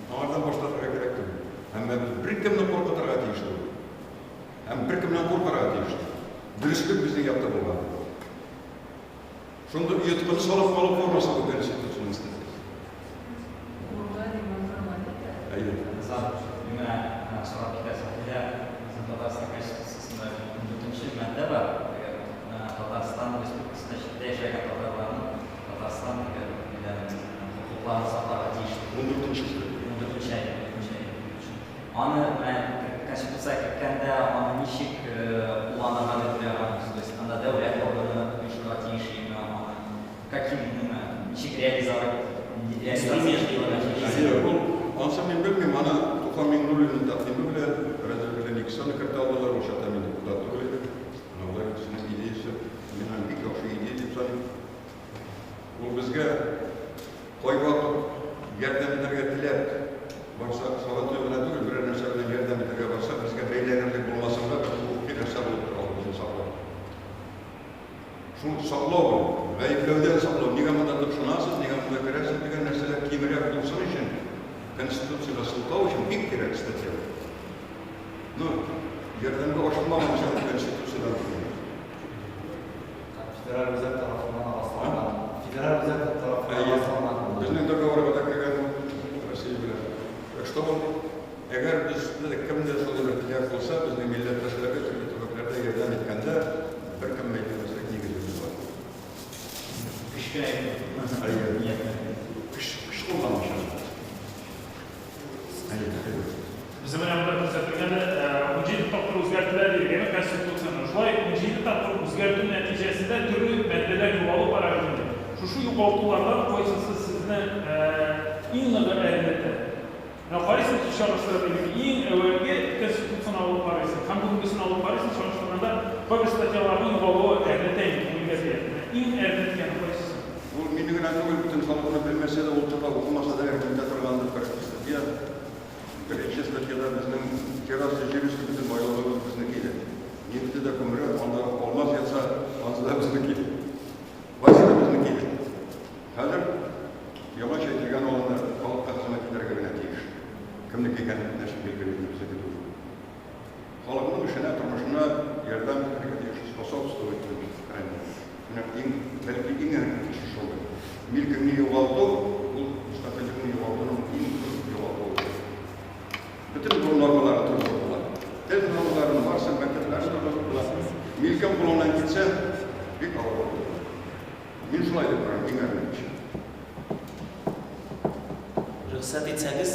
аңардан баш тартырга кирәк түгел. Әмма без беркемне куркытырга тиеш түгел. Һәм беркемнән куркырга тиеш түгел. Дөреслек безнең якта булган. Шундый оеткыны салып калып калмаса бу конституцияның статьясы. Әйе. Азат, менә сорап китәсем килә. Безнең Татарстан Конституциясендә 14 маддә бар. Татарстан Республикасында читтә яшәгән татарларның Татарстан хокукы Шул саклау бу, гаепләүдән саклау. Нигә монда тыкшынасыз, нигә монда керәсез дигән нәрсәләр кимрәк булсын өчен, Конституциягә сылтау өчен бик кирәк статья. Ну, ярдәмгә ашыкмаган өчен Конституциядән түгел. Федераль үзәк тарафыннан расланган. Федераль үзәк тарафыннан расланган. Безнең договорга да кергән Россия белән. Так что ул, әгәр безне кемдә шундый бер теләк булса, безнең милләттәшләргә төрле төбәкләрдә ярдәм иткәндә, беркем әйтмәслек нигезебез бар. Көчкә Әйе. Көч, көч кулланмыйча. Әйе, әйе. Безнең менә монда күрсәтелгәне 17 тапкыр үзгәртелә дигән Конституцияне. Шулай 17 тапкыр үзгәртү нәтиҗәсендә төрле маддәләр югалып бара бит инде. Шушы югалтулардан кайсысы сезне иң ныгы әрнетә? Менә карыйсың, чагыштырып инде иң әүвәлге Конституцияне алып карыйсың һәм бүгенгесен алып карыйсың, чагыштырганда кайбер статьяларның югалуы әрнетә инде, күңелгә тия. Менә иң әрнеткәне кайсысы? Ул мине генә түгел, бөтен халыкны белмәсә дә, ул турыда укымаса да әрнетә торгандыр бер статья. Беренче статьяда безнең җир асты, җир өсте бөтен байлыгыбыз безнеке иде. Нефте дә күмере, анда алмаз ятса, ансы да безнеке иде. Барысы да безнеке иде. Хәзер яңача әйтелгән алында халыкка хезмәт итәргә генә тиеш. Кемнеке икәнен нәшеп билгеле безнеке түгел. Халыкның эшенә, тормышына ярдәм итәргә тиеш, способствовать крайне. Менә иң, бәлки иң әһәмиятлесе шулдыр. Милкеңне югалту, ул мөстәкыйльлекне югалтуның иң зур югалтуы. Бөтен бу нормаларны торгызып була. Тел нормаларын, барсын мәктәпләрне торгызып була. Милкең кулыңнан китсә, бик авыр була. Мин шулай дип карыйм, иң әһәмиятлесе. Рөхсәт итсәгез,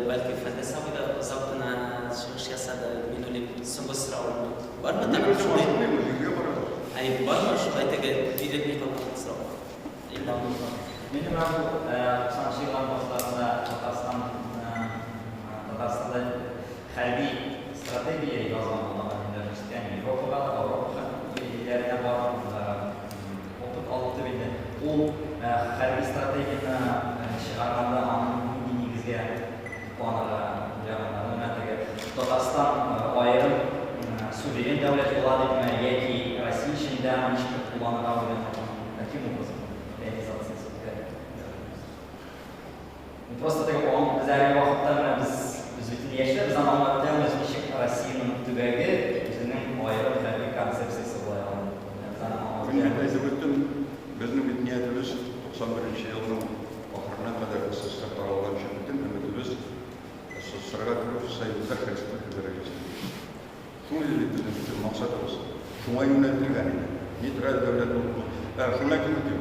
бәлки Фәндәс абый да озак кына чыгыш ясады. Мин уйлыйм, соңгы соравым бармы? Мин үзем ашыкмыйм, җиргә барабыз. Әй, бармы шулай теге бирелми калган сорау? Минем менә бу 90 еллар башларында Татарстан Татарстанда хәрби стратегия язган булган инде ишеткән Европага да, Европа илләренә барып опыт алып дип инде. Ул хәрби стратегияне чыгарганда аның нинди нигезгә тупланырга уйлаганнар? Менә теге Татарстан аерым суверен дәүләт була дипме, яки Россия эчендә аны ничек кулланырга уйлаганнар? Каким образом реализациясе үткәрелә? Просто теге без әлеге вакытта менә без бит инде яшьләр, без аны аңлап бетә алмыйбыз, ничек Россиянең төбәге үзенең аерым хәрби концепциясе була ала. Без аны аңлап Мин бит әйтеп үттем, безнең бит ниятебез 91 елның ахырына кадәр СССР таралганчы бөтен өметебез СССРга керү, союздаш республика дәрәҗәсенә. Шул иде бит безнең бөтен максатыбыз. Шуңа юнәлтелгән иде. Нейтраль дәүләт булып. Шуны әйтеп үтим.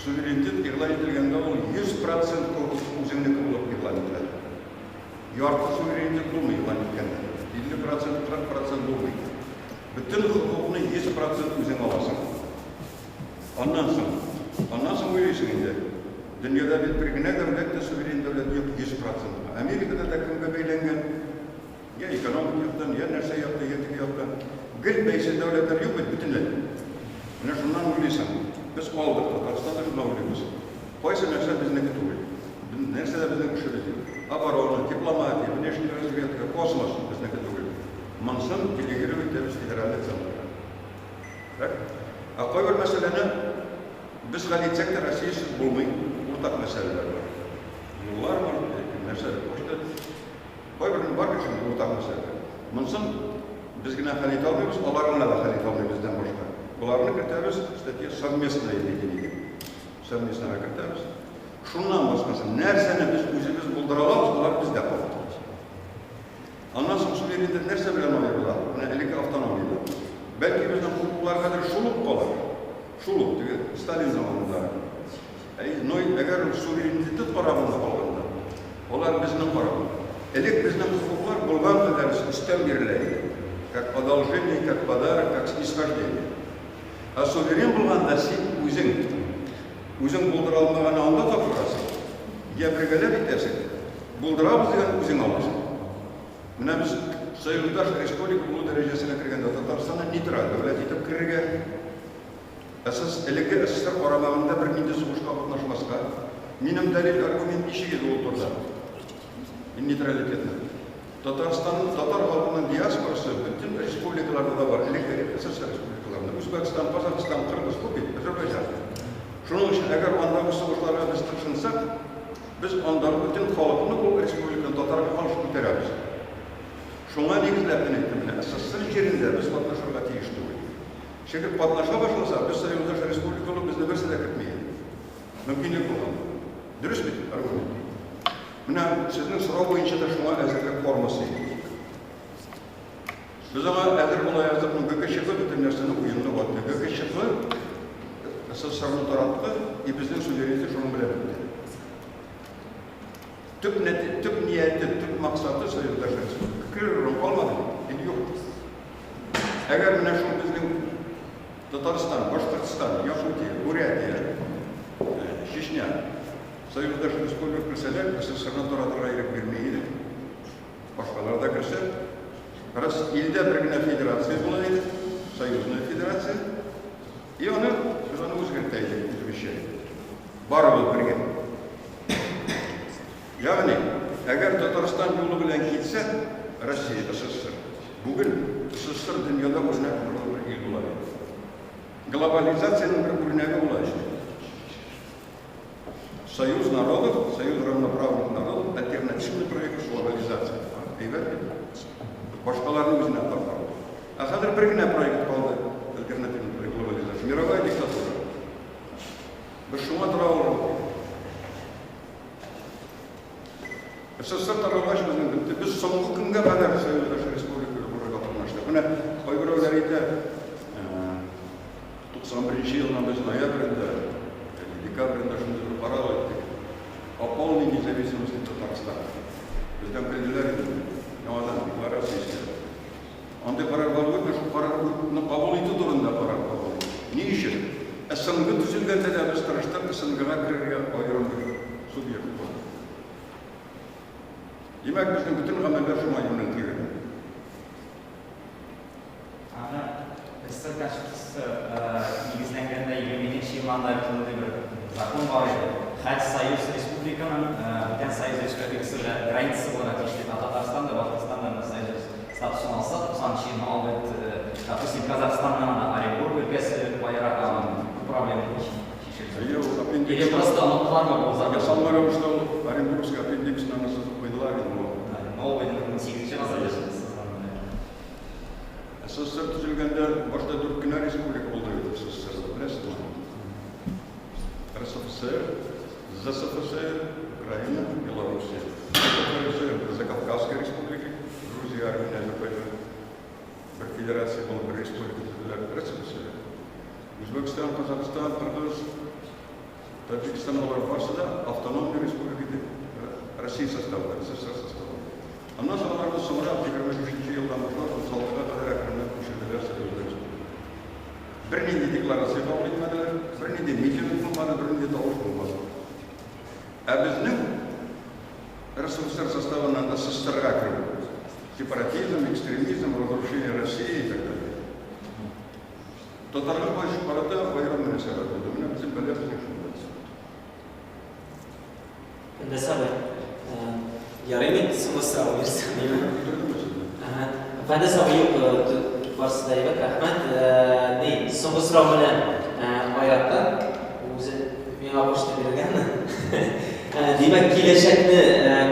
Суверенитет игълан ителгәндә ул 100% үзеңнеке булып игълан ителә. Ярты суверенитет булмый игълан иткәндә. 50%, 40% булмый. Бөтен хокукны 100% үзең аласың. Аннан соң уйлыйсың инде. Дөньяда бит бер генә дәүләт тә суверен дәүләт юк 100%. Америкада да кемгә бәйләнгән? Я экономик яктан, я нәрсә яктан, я теге яктан. Гел бәйсез дәүләтләр юк бит бөтенләй. Менә шуннан уйлыйсың. Без алдык, Татарстанда шуннан уйлыйбыз. Кайсы нәрсә безнеке түгел? Нәрсә дә безнең эшебез юк. Оборона, дипломатия, внешняя разведка, космос безнеке түгел. Монысын делегировать итәбез федеральный центрга. Так? Ә кайбер мәсьәләне без хәл итсәк тә Россиясез булмый. Уртак мәсьәләләр бар. Юллар бар, нәрсә башка. Кайбер бар бит шундый уртак мәсьәләләр. Монысын без генә хәл итә алмыйбыз, алар гына да хәл итә алмый бездән башка. Боларны кертәбез, статья совместное ведение дип. Совместныйга кертәбез. Шуннан башкасы нәрсәне без үзебез булдыра алабыз, алар бездә кала. Аннан соң суверенитет нәрсә белән аерыла? Менә элекке автономиядә. Бәлки безнең хокуклар хәзер шул ук калыр. Шул ук, теге Сталин заманында. Әй, но әгәр суверенитет карамында калганда, алар безнең карамында. Элек безнең хокуклар булган кадәр өстән бирелә иде. Как одолжение, как подарок, как снисхождение. Ә суверен булганда син үзең булдыра алмаганы анда тапшырасың. Я бергәләп итәсең. Булдырабыз дигән үзең аласың. Менә без союздаш республика булу дәрәҗәсенә кергәндә Татарстанны нейтраль дәүләт итеп керергә, элекке СССР карамагында бернинди сугышка катнашмаска. Минем дәлил аргумент ничек иде ул турыда? Мин нейтралитетны. Татарстанның татар халкының диаспорасы бөтен республикаларда да бар, элек СССР республикаларында. Үзбәкстан, Казахстан, Кыргыз күп бит, Азербайҗан. Шуның өчен әгәр андагы сугышларга без тыкшынсак, без андагы бөтен халыкны ул республиканы татарга каршы күтәрәбез. Шуңа нигезләп мин әйттем, менә СССР җирендә без катнашырга тиеш түгел. Чөнки катнаша башласак, без союздаш республика булып, безне берсе дә кертми иде. Мөмкинлек булган. Дөрес бит аргумент? Менә сезнең сорау буенча да шуңа әзерлек формасы иде. Без аңа әзер була яздык, но ГКЧП бөтен нәрсәне уенны ватты. ГКЧП СССРны таратты, и безнең суверенитет шуның белән бетте. Төп, төп нияте, төп максаты союздаш республика. Керер урын калмады, инде юк. Әгәр менә шул безнең Татарстан, Башкортстан, Якутия, Бурятия, Чечня союздаш республика керсәләр, СССРны таратырга ирек бирми иде. Башкалар да керсә. Раз илдә бер генә федерация була иде, союзная федерация. И аны без аны үзгәртә идек үзебезчә. Барыбыз бергә. Ягъни, әгәр Татарстан юлы белән китсә, Россия, СССР, бүген СССР дөньяда үрнәк булырлык бер ил була иде. Глобализациянең бер үрнәге була иде. Союз народов, союз равноправных народов, альтернативный проект глобализации. Әйбәт бит. Башкаларны үзенә тартар. Ә хәзер бер генә проект калды, альтернативный проект глобализация. Мировая диктатура. Без шуңа тора алырбыз. СССР таралгач безнең бетте. Без соңгы көнгә кадәр Союздаш республикада булырга катнаштык. Менә кайберәүләр әйтә, 91 елның без ноябрендә, декабрендә шундый бер карар иттек. О полной независимости Татарстана. Бездән көлделәр инде. Яңадан декларация эшләде. Андый карар кабул итмә, шул карарны кабул итү турында карар кабул итте. Ни өчен? СНГ төзелгәндә дә без тырыштык СНГга керергә аерым бер субъект булып. Димәк, безнең бөтен гамәлләр шуңа юнәлтелгән. Аны СССР Конституциясе нигезләнгәндә 22 елларда шундый бер закон бар иде. Һәр союз республиканың бүтән союз республикасы белән границасы булырга тиеш дип. Ә Татарстан да, Башкортстан да менә союз статусын алса, 90 елны алды, допустим, Казахстаннан аны Оренбург өлкәсе аера, бу проблема ничек чишелде? Әйе, ул аппендикс. Или просто оныттылармы бу закон? Ясалма рәвештә ул Оренбургский аппендиксны аны сызып куйдылар инде ул. Новый 18 гасырда сызган. СССР төзелгәндә башта дүрт кенә республика булды бит СССРда, беләсезме? РСФСР, ЗСФСР, Украина, Белоруссия. РСФСР, Закавказская республика, Грузия, Армения, Азербайджан. Бер федерация булып, бер республика төзеделәр. РСФСР. Үзбәкстан, Казахстан, Кыргыз, Таҗикстан алар барысы да автономный республика дип Россия составында, СССР составында. Аннан соң аларны соңрак, 25 нче елдан башлап, 36 га кадәр әкренләп күчерделәр Союз республикасына. Бернинди декларация кабул итмәделәр, бернинди митинг булмады, бернинди тавыш булмады. Ә безнең РСФСР составыннан СССРга керү, сепаратизм, экстремизм, разрушение России и так далее. Татарга карата аерым мөнәсәбәт булды. Менә безнең бәла безнең шунда. Фәндәс абый, ярыймы инде соңгы сорау бирсәм, әйеме? Ага. Фәндәс абый, юк, барысы да әйбәт, рәхмәт. Ни, соңгы сорау менә Айраттан, үзе миңа кушты бирергә. Димәк, киләчәкне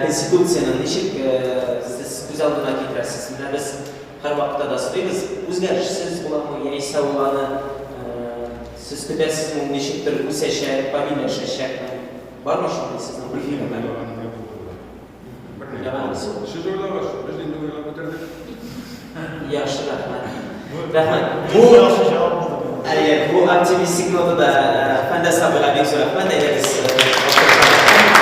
Конституциянең ничек сез күз алдына китерәсез? Менә без һәрвакытта да сорыйбыз, үзгәрешсез буламы, яисә ул аны сез көтәсезме, ул ничектер үсәчәк, камилләшәчәкме? Бармы шундый сезнең Берни фикерләр? уйлаганым юк ул турыда. Берни. Уйлаганыгыз юк. Сез уйлагыз, без инде уйлап бетердек. Яхшы, рәхмәт. Бу Рәхмәт. бик Бу яхшы җавап булды бу. Әйе, бу оптимистик нотада Фәндәс абыйга бик зур рәхмәт. Әйдәгез, алкышлап.